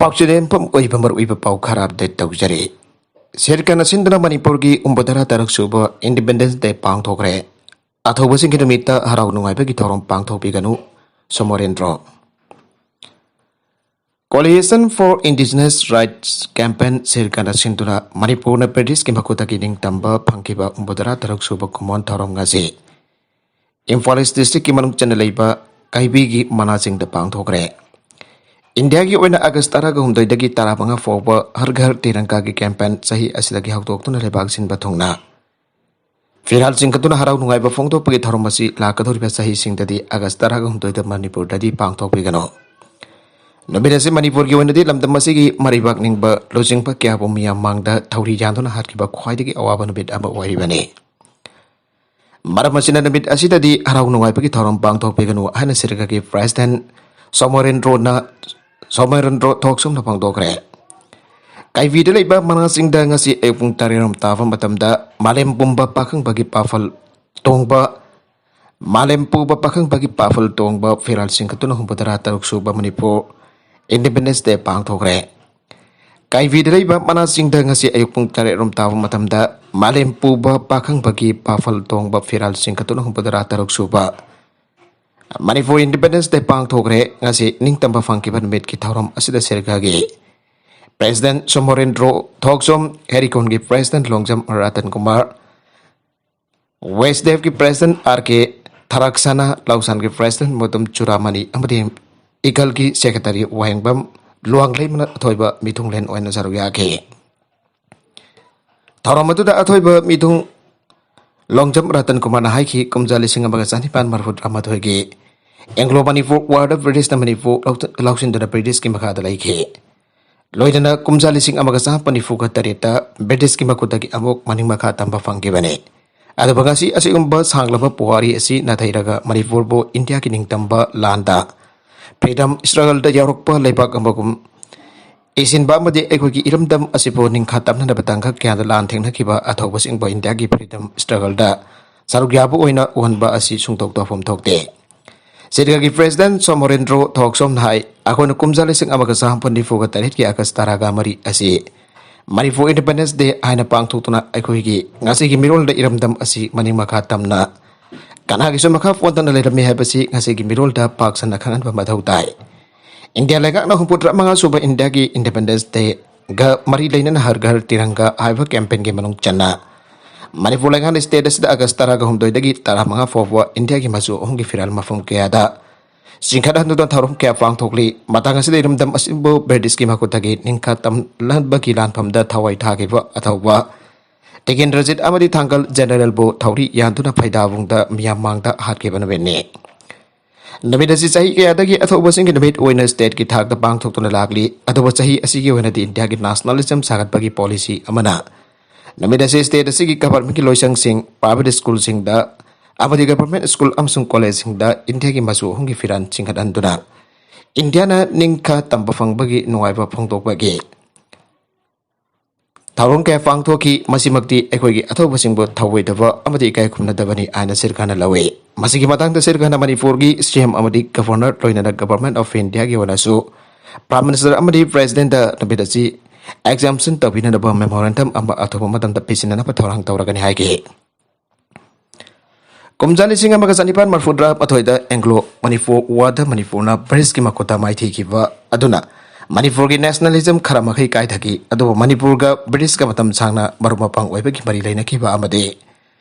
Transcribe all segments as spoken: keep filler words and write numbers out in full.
ꯄꯥꯎꯆꯦꯗꯦꯟꯐꯝ ꯑꯣꯏꯕ ꯃꯔꯨꯑꯣꯏꯕ ꯄꯥꯎ ꯈꯔ ꯑꯞꯗꯦꯠ ꯇꯧꯖꯔꯤ꯫ ꯁꯦꯔꯀꯥꯟ ꯑꯁꯤꯟꯗꯨꯅ ꯃꯅꯤꯄꯨꯔꯒꯤ ꯍꯨꯝꯐꯨꯇꯔꯥ ꯇꯔꯨꯛ ꯁꯨꯕ ꯏꯟꯗꯤꯄꯦꯟꯗꯦꯟꯁ ꯗꯦ ꯄꯥꯡꯊꯣꯛꯈ꯭ꯔꯦ꯫ ꯑꯊꯧꯕꯁꯤꯡꯒꯤ ꯅꯨꯃꯤꯠꯇ ꯍꯔꯥꯎ ꯅꯨꯡꯉꯥꯏꯕꯒꯤ ꯊꯧꯔꯝ ꯄꯥꯡꯊꯣꯛꯄꯤꯒꯅꯨ, Somorendro. Coalition for Indigenous Rights Campaign ꯁꯦꯔꯀꯥꯟ ꯑꯁꯤꯟꯗꯨꯅ ꯃꯅꯤꯄꯨꯔꯅ ꯕ꯭ꯔꯤꯇꯤꯁꯀꯤ ꯃꯈꯨꯠꯇꯒꯤ ꯅꯤꯡꯇꯝꯕ ꯐꯪꯈꯤꯕ ꯍꯨꯝꯐꯨꯇꯔꯥ ꯇꯔꯨꯛ ꯁꯨꯕ ꯀꯨꯝꯑꯣꯟ ꯊꯧꯔꯝ ꯉꯁꯤ ꯏꯝꯐꯥꯜ ꯏꯁ ꯗꯤꯁꯇ꯭ꯔꯤꯛꯀꯤ ꯃꯅꯨꯡ ꯆꯟꯅ ꯂꯩꯕ ꯀꯩꯕꯤꯒꯤ ꯃꯅꯥꯁꯤꯡꯗ ꯄꯥꯡꯊꯣꯛꯈ꯭ꯔꯦ꯫ ꯏꯟꯗꯤꯌꯥꯒꯤ ꯑꯣꯏꯅ ꯑꯥꯒꯁ ꯇꯔꯥꯍꯨꯝꯗꯣꯏꯗꯒꯤ ꯇꯔꯥꯃꯉꯥ ꯐꯥꯎꯕ ꯍꯔ ꯘꯔ ꯇꯤꯔꯪꯒꯥꯒꯤ ꯀꯦꯝꯄꯦꯟ ꯆꯍꯤ ꯑꯁꯤꯗꯒꯤ ꯍꯧꯗꯣꯛꯇꯨꯅ ꯂꯩꯕꯥꯛ ꯁꯤꯟꯕ ꯊꯨꯡꯅ ꯐꯤꯔꯥꯜ ꯆꯤꯡꯈꯠꯇꯨꯅ ꯍꯔꯥꯎ ꯅꯨꯡꯉꯥꯏꯕ ꯐꯣꯡꯗꯣꯛꯄꯒꯤ ꯊꯧꯔꯝ ꯑꯁꯤ ꯂꯥꯛꯀꯗꯧꯔꯤꯕ ꯆꯍꯤꯁꯤꯡꯗꯗꯤ ꯑꯥꯒꯁ ꯇꯔꯥꯍꯨꯝꯗꯣꯏꯗ ꯃꯅꯤꯄꯨꯔꯗꯗꯤ ꯄꯥꯡꯊꯣꯛꯄꯤꯒꯅꯨ꯫ ꯅꯨꯃꯤꯠ ꯑꯁꯤ ꯃꯅꯤꯄꯨꯔꯒꯤ ꯑꯣꯏꯅꯗꯤ ꯂꯝꯗꯝ ꯑꯁꯤꯒꯤ ꯃꯔꯩꯕꯥꯛ ꯅꯤꯡꯕ ꯂꯨꯆꯤꯡꯕ ꯀꯌꯥꯕꯨ ꯃꯤꯌꯥꯝ ꯃꯥꯡꯗ ꯊꯧꯔꯤ ꯌꯥꯟꯗꯨꯅ ꯍꯥꯠꯈꯤꯕ ꯈ꯭ꯋꯥꯏꯗꯒꯤ ꯑꯋꯥꯕ ꯅꯨꯃꯤꯠ ꯑꯃ ꯑꯣꯏꯔꯤꯕꯅꯤ꯫ ꯃꯔꯝ ꯑꯁꯤꯅ ꯅꯨꯃꯤꯠ ꯑꯁꯤꯗꯗꯤ ꯍꯔꯥꯎ ꯅꯨꯡꯉꯥꯏꯕꯒꯤ ꯊꯧꯔꯝ ꯄꯥꯡꯊꯣꯛꯄꯤꯒꯅꯨ ꯍꯥꯏꯅ ꯁꯤꯔꯒꯒꯤ ꯄ꯭ꯔꯦꯁꯤꯗꯦꯟ ꯁꯣꯃꯣꯔꯦꯟꯗ꯭ꯔꯣꯅ, ꯁꯣꯃꯣꯔꯦꯟꯗ꯭ꯔꯣ ꯊꯣꯛꯆꯣꯝꯅ ꯐꯣꯡꯗꯣꯛꯈ꯭ꯔꯦ꯫ ꯀꯩꯕꯤꯗ ꯂꯩꯕ ꯃꯅꯥꯁꯤꯡꯗ ꯉꯁꯤ ꯑꯌꯨꯛ ꯄꯨꯡ ꯇꯔꯦꯠ ꯔꯣꯝ ꯇꯥꯕ ꯃꯇꯝꯗ ꯃꯥꯂꯦꯝ ꯄꯨꯝꯕ ꯄꯥꯈꯪꯕꯒꯤ ꯄꯥꯐꯜ ꯇꯣꯡꯕ, ꯃꯥꯂꯦꯝ ꯄꯨꯝꯕ ꯄꯥꯈꯪꯕꯒꯤ ꯄꯥꯐꯜ ꯇꯣꯡꯕ ꯐꯤꯔꯥꯜ ꯆꯤꯡꯈꯠꯇꯨꯅ ꯍꯨꯝꯐꯨꯇꯔꯥ ꯇꯔꯨꯛ ꯁꯨꯕ ꯃꯅꯤꯄꯨꯔ ꯏꯟꯗꯤꯄꯦꯟꯗꯦꯟꯁ ꯗꯦ ꯄꯥꯡꯊꯣꯛꯈ꯭ꯔꯦ꯫ ꯀꯩꯕꯤꯗ ꯂꯩꯕ ꯃꯅꯥꯁꯤꯡꯗ ꯉꯁꯤ ꯑꯌꯨꯛ ꯄꯨꯡ ꯇꯔꯦꯠ ꯔꯣꯝ ꯇꯥꯕ ꯃꯇꯝꯗ ꯃꯥꯂꯦꯝ ꯄꯨꯝꯕ ꯄꯥꯈꯪꯕꯒꯤ ꯄꯥꯐꯜ ꯇꯣꯡꯕ ꯐꯤꯔꯥꯜ ꯆꯤꯡꯈꯠꯇꯨꯅ ꯍꯨꯝꯐꯨꯇꯔꯥ ꯇꯔꯨꯛ ꯁꯨꯕ ꯃꯅꯤꯄꯨꯔ ꯏꯟꯗꯤꯄꯦꯟꯗꯦꯟꯁ ꯗꯦ ꯄꯥꯡꯊꯣꯛꯈ꯭ꯔꯦ꯫ ꯉꯁꯤ ꯅꯤꯡꯇꯝꯕ ꯐꯪꯈꯤꯕ ꯅꯨꯃꯤꯠꯀꯤ ꯊꯧꯔꯝ ꯑꯁꯤꯗ ꯁꯤꯔꯒꯒꯤ ꯄ꯭ꯔꯦꯁꯤꯗꯦꯟ ꯁꯣꯃꯣꯔꯦꯟꯗ꯭ꯔꯣ ꯊꯣꯛꯆꯣꯝ, ꯍꯦꯔꯤꯀꯣꯟꯒꯤ ꯄ꯭ꯔꯦꯁꯤꯗꯦꯟ ꯂꯣꯡꯖꯝ ꯔꯇꯟ ꯀꯨꯃꯥꯔ, ꯋꯦꯁꯗꯦꯞꯀꯤ ꯄ꯭ꯔꯦꯁꯤꯗꯦꯟ ꯑꯥꯔ ꯀꯦ ꯊꯔꯛꯁꯅꯥ, ꯂꯧꯁꯥꯟꯒꯤ ꯄ꯭ꯔꯦꯁꯤꯗꯦꯟ ꯃꯣꯇꯝ ꯆꯨꯔꯥꯃꯅꯤ ꯑꯃꯗꯤ ꯏꯀꯜꯒꯤ ꯁꯦꯀ꯭ꯔꯦꯇꯔꯤ ꯋꯥꯍꯦꯡꯕꯝ ꯂꯨꯋꯥꯡꯂꯩꯃꯅ ꯑꯊꯣꯏꯕ ꯃꯤꯊꯨꯡꯂꯦꯟ ꯑꯣꯏꯅ ꯁꯔꯨꯛ ꯌꯥꯈꯤ꯫ ꯊꯧꯔꯝ ꯑꯗꯨꯗ ꯑꯊꯣꯏꯕ ꯃꯤꯊꯨꯡ ꯂꯣꯡꯖꯝ ꯔꯇꯟ ꯀꯨꯃꯥꯔꯅ ꯍꯥꯏꯈꯤ, ꯀꯨꯝꯖꯥ ꯂꯤꯁꯤꯡ ꯑꯃꯒ ꯆꯅꯤꯄꯥꯟ ꯃꯔꯤꯐꯨ ꯃꯥꯊꯣꯏꯒꯤ ꯑꯦꯡꯒ꯭ꯂꯣ ꯃꯅꯤꯄꯨꯔ ꯋꯥꯔꯗ ꯕ꯭ꯔꯤꯇꯤꯁꯅ ꯃꯅꯤꯄꯨꯔ ꯂꯧ-, ꯂꯧꯁꯤꯟꯗꯨꯅ ꯕ꯭ꯔꯤꯇꯤꯁꯀꯤ ꯃꯈꯥꯗ ꯂꯩꯈꯤ꯫ ꯂꯣꯏꯅꯅ ꯀꯨꯝꯖꯥ ꯂꯤꯁꯤꯡ ꯑꯃꯒ ꯆꯥꯃꯥꯄꯟ ꯅꯤꯐꯨꯒ ꯇꯔꯦꯠꯇ ꯕ꯭ꯔꯤꯇꯤꯁꯀꯤ ꯃꯈꯨꯠꯇꯒꯤ ꯑꯃꯨꯛ ꯃꯅꯤꯡ ꯃꯈꯥ ꯇꯝꯕ ꯐꯪꯈꯤꯕꯅꯤ꯫ ꯑꯗꯨꯕꯨ ꯉꯁꯤ ꯑꯁꯤꯒꯨꯝꯕ ꯁꯥꯡꯂꯕ ꯄꯨꯋꯥꯔꯤ ꯑꯁꯤ ꯅꯥꯊꯩꯔꯒ ꯃꯅꯤꯄꯨꯔꯕꯨ ꯏꯟꯗꯤꯌꯥꯒꯤ ꯅꯤꯡꯇꯝꯕ ꯂꯥꯟꯗ, ꯐ꯭ꯔꯤꯗꯝ ꯁ꯭ꯇ꯭ꯔꯒꯜꯗ ꯌꯥꯎꯔꯛꯄ ꯂꯩꯕꯥꯛ ꯑꯃꯒꯨꯝ ꯏꯁꯤꯟꯕ ꯑꯃꯗꯤ ꯑꯩꯈꯣꯏꯒꯤ ꯏꯔꯝꯗꯝ ꯑꯁꯤꯕꯨ ꯅꯤꯡꯈꯥ ꯇꯝꯅꯅꯕ ꯇꯥꯡꯀꯛ ꯀꯌꯥꯗ ꯂꯥꯟ ꯊꯦꯡꯅꯈꯤꯕ ꯑꯊꯧꯕꯁꯤꯡꯕꯨ ꯏꯟꯗꯤꯌꯥꯒꯤ ꯐ꯭ꯔꯤꯗꯝ ꯁ꯭ꯇ꯭ꯔꯒꯜꯗ ꯁꯔꯨꯛ ꯌꯥꯕ ꯑꯣꯏꯅ ꯎꯍꯟꯕ ꯑꯁꯤ ꯁꯨꯡꯇꯧ ꯇꯧꯐꯝ ꯊꯣꯛꯇꯦ꯫ ꯁꯤꯗꯒꯤ ꯄ꯭ꯔꯦꯁꯤꯗꯦꯟ ꯁꯣꯃꯣꯔꯦꯟꯗ꯭ꯔꯣ ꯊꯣꯛꯁꯣꯝꯅ ꯍꯥꯏ, ꯑꯩꯈꯣꯏꯅ ꯀꯨꯝꯖꯥ ꯂꯤꯁꯤꯡ ꯑꯃꯒ ꯆꯥꯝꯃꯥꯄꯟ ꯅꯤꯐꯨꯒ ꯇꯔꯦꯠꯀꯤ ꯑꯥꯒꯁ ꯇꯔꯥꯒ ꯃꯔꯤ ꯑꯁꯤ ꯃꯅꯤꯄꯨꯔ ꯏꯟꯗꯤꯄꯦꯟꯗꯦꯟꯁ ꯗꯦ ꯍꯥꯏꯅ ꯄꯥꯡꯊꯣꯛꯇꯨꯅ ꯑꯩꯈꯣꯏꯒꯤ ꯉꯁꯤꯒꯤ ꯃꯤꯔꯣꯜꯗ ꯏꯔꯝꯗꯝ ꯑꯁꯤ ꯃꯅꯤꯡ ꯃꯈꯥ ꯇꯝꯅ ꯀꯅꯥꯒꯤꯁꯨ ꯃꯈꯥ ꯄꯣꯟꯗꯅ ꯂꯩꯔꯝꯃꯤ ꯍꯥꯏꯕꯁꯤ ꯉꯁꯤꯒꯤ ꯃꯤꯔꯣꯜꯗ ꯄꯥꯛ ꯁꯟꯅ ꯈꯪꯍꯟꯕ ꯃꯊꯧ ꯇꯥꯏ꯫ ꯏꯟꯗꯤꯌꯥ ꯂꯩꯉꯥꯛꯅ ꯍꯨꯝꯐꯨꯇꯔꯥ ꯃꯉꯥ ꯁꯨꯕ ꯏꯟꯗꯤꯌꯥꯒꯤ ꯏꯟꯗꯤꯄꯦꯟꯗꯦꯟꯁ ꯗꯦꯒ ꯃꯔꯤ ꯂꯩꯅꯅ ꯍꯔ ꯘꯔ ꯇꯤꯔꯪꯒꯥ ꯍꯥꯏꯕ ꯀꯦꯝꯄꯦꯟꯒꯤ ꯃꯅꯨꯡ ꯆꯟꯅ ꯃꯅꯤꯄꯨꯔ ꯂꯩꯉꯥꯛꯅ ꯁ꯭ꯇꯦꯠ ꯑꯁꯤꯗ ꯑꯥꯒꯁ ꯇꯔꯥꯒ ꯍꯨꯝꯗꯣꯏꯗꯒꯤ ꯇꯔꯥꯃꯉꯥ ꯐꯥꯎꯕ ꯏꯟꯗꯤꯌꯥꯒꯤ ꯃꯆꯨ ꯑꯍꯨꯝꯒꯤ ꯐꯤꯔꯥꯜ ꯃꯐꯝ ꯀꯌꯥꯗ ꯆꯤꯡꯈꯠꯍꯟꯗꯨꯅ ꯊꯧꯔꯝ ꯀꯌꯥ ꯄꯥꯡꯊꯣꯛꯂꯤ꯫ ꯃꯇꯥꯡ ꯑꯁꯤꯗ ꯏꯔꯝꯗꯝ ꯑꯁꯤꯕꯨ ꯕ꯭ꯔꯤꯇꯤꯁꯀꯤ ꯃꯈꯨꯠꯇꯒꯤ ꯅꯤꯡꯈꯥ ꯇꯝꯂꯍꯟꯕꯒꯤ ꯂꯥꯟꯐꯝꯗ ꯊꯋꯥꯏ ꯊꯥꯈꯤꯕ ꯑꯊꯧꯕ ꯇꯤꯀꯦꯟꯗ꯭ꯔꯖꯤꯠ ꯑꯃꯗꯤ ꯊꯥꯡꯒꯜ ꯖꯦꯅꯔꯦꯜꯕꯨ ꯊꯧꯔꯤ ꯌꯥꯟꯗꯨꯅ ꯐꯩꯗꯥꯕꯨꯡꯗ ꯃꯤꯌꯥꯝ ꯃꯥꯡꯗ ꯍꯥꯠꯈꯤꯕ ꯅꯨꯃꯤꯠꯅꯤ꯫ ꯅꯨꯃꯤꯠ ꯑꯁꯤ ꯆꯍꯤ ꯀꯌꯥꯗꯒꯤ ꯑꯊꯧꯕꯁꯤꯡꯒꯤ ꯅꯨꯃꯤꯠ ꯑꯣꯏꯅ ꯁ꯭ꯇꯦꯠꯀꯤ ꯊꯥꯛꯇ ꯄꯥꯡꯊꯣꯛꯇꯨꯅ ꯂꯥꯛꯂꯤ꯫ ꯑꯗꯨꯕꯨ ꯆꯍꯤ ꯑꯁꯤꯒꯤ ꯑꯣꯏꯅꯗꯤ ꯏꯟꯗꯤꯌꯥꯒꯤ ꯅꯦꯁꯅꯦꯂꯤꯖꯝ ꯁꯥꯒꯠꯄꯒꯤ ꯄꯣꯂꯤꯁꯤ ꯑꯃꯅ ꯅꯨꯃꯤꯠ ꯑꯁꯤ ꯁ꯭ꯇꯦꯠ ꯑꯁꯤꯒꯤ ꯒꯚꯔꯟꯃꯦꯟꯠꯀꯤ ꯂꯣꯏꯁꯪꯁꯤꯡ, ꯄ꯭ꯔꯥꯏꯚꯦꯠ ꯁ꯭ꯀꯨꯜꯁꯤꯡꯗ ꯑꯃꯗꯤ ꯒꯚꯔꯟꯃꯦꯟꯠ ꯁ꯭ꯀꯨꯜ ꯑꯃꯁꯨꯡ ꯀꯣꯂꯦꯖꯁꯤꯡꯗ ꯏꯟꯗꯤꯌꯥꯒꯤ ꯃꯆꯨ ꯑꯍꯨꯝꯒꯤ ꯐꯤꯔꯥꯜ ꯆꯤꯡꯈꯠꯍꯟꯗꯨꯅ ꯏꯟꯗꯤꯌꯥꯅ ꯅꯤꯡꯈꯥ ꯇꯝꯕ ꯐꯪꯕꯒꯤ ꯅꯨꯡꯉꯥꯏꯕ ꯐꯣꯡꯗꯣꯛꯄꯒꯤ ꯊꯧꯔꯝ ꯀꯌꯥ ꯄꯥꯡꯊꯣꯛꯈꯤ꯫ ꯃꯁꯤꯃꯛꯇꯤ ꯑꯩꯈꯣꯏꯒꯤ ꯑꯊꯧꯕꯁꯤꯡꯕꯨ ꯊꯧꯑꯣꯏꯗꯕ ꯑꯃꯗꯤ ꯏꯀꯥꯏ ꯈꯨꯝꯅꯗꯕꯅꯤ ꯍꯥꯏꯅ ꯁꯤꯔꯀꯥꯔꯅ ꯂꯧꯏ꯫ ꯃꯁꯤꯒꯤ ꯃꯇꯥꯡꯗ ꯁꯤꯔꯀꯥꯔꯅ ꯃꯅꯤꯄꯨꯔꯒꯤ ꯁꯤ ꯑꯦꯝ ꯑꯃꯗꯤ ꯒꯚꯔꯅꯔ ꯂꯣꯏꯅꯅ ꯒꯚꯔꯟꯃꯦꯟꯠ ꯑꯣꯐ ꯏꯟꯗꯤꯌꯥꯒꯤ ꯑꯣꯏꯅꯁꯨ ꯄ꯭ꯔꯥꯏꯝ ꯃꯤꯅꯤꯁꯇꯔ ꯑꯃꯗꯤ ꯄ꯭ꯔꯦꯁꯤꯗꯦꯟꯠꯇ ꯅꯨꯃꯤꯠ ꯑꯁꯤ ꯑꯦꯛꯖꯥꯝꯁꯟ ꯇꯧꯕꯤꯅꯅꯕ ꯃꯦꯃꯣꯔꯦꯟꯗꯝ ꯑꯃ ꯑꯊꯨꯕ ꯃꯇꯝꯗ ꯄꯤꯁꯤꯟꯅꯅꯕ ꯊꯧꯔꯥꯡ ꯇꯧꯔꯒꯅꯤ ꯍꯥꯏꯈꯤ꯫ ꯀꯨꯝꯖꯥ ꯂꯤꯁꯤꯡ ꯑꯃꯒ ꯆꯅꯤꯄꯥꯟ ꯃꯔꯐꯨꯇꯔꯥ ꯃꯥꯊꯣꯏꯗ ꯑꯦꯡꯒ꯭ꯂꯣ ꯃꯅꯤꯄꯨꯔ ꯋꯥꯔꯗ ꯃꯅꯤꯄꯨꯔꯅ ꯕ꯭ꯔꯤꯇꯤꯁꯀꯤ ꯃꯈꯨꯠꯇ ꯃꯥꯏꯊꯤꯈꯤꯕ ꯑꯗꯨꯅ ꯃꯅꯤꯄꯨꯔꯒꯤ ꯅꯦꯁꯅꯦꯂꯤꯖꯝ ꯈꯔ ꯃꯈꯩ ꯀꯥꯏꯊꯈꯤ꯫ ꯑꯗꯨꯕꯨ ꯃꯅꯤꯄꯨꯔꯒ ꯕ꯭ꯔꯤꯇꯤꯁꯀ ꯃꯇꯝ ꯁꯥꯡꯅ ꯃꯔꯨꯞ ꯃꯄꯥꯡ ꯑꯣꯏꯕꯒꯤ ꯃꯔꯤ ꯂꯩꯅꯈꯤꯕ ꯑꯃꯗꯤ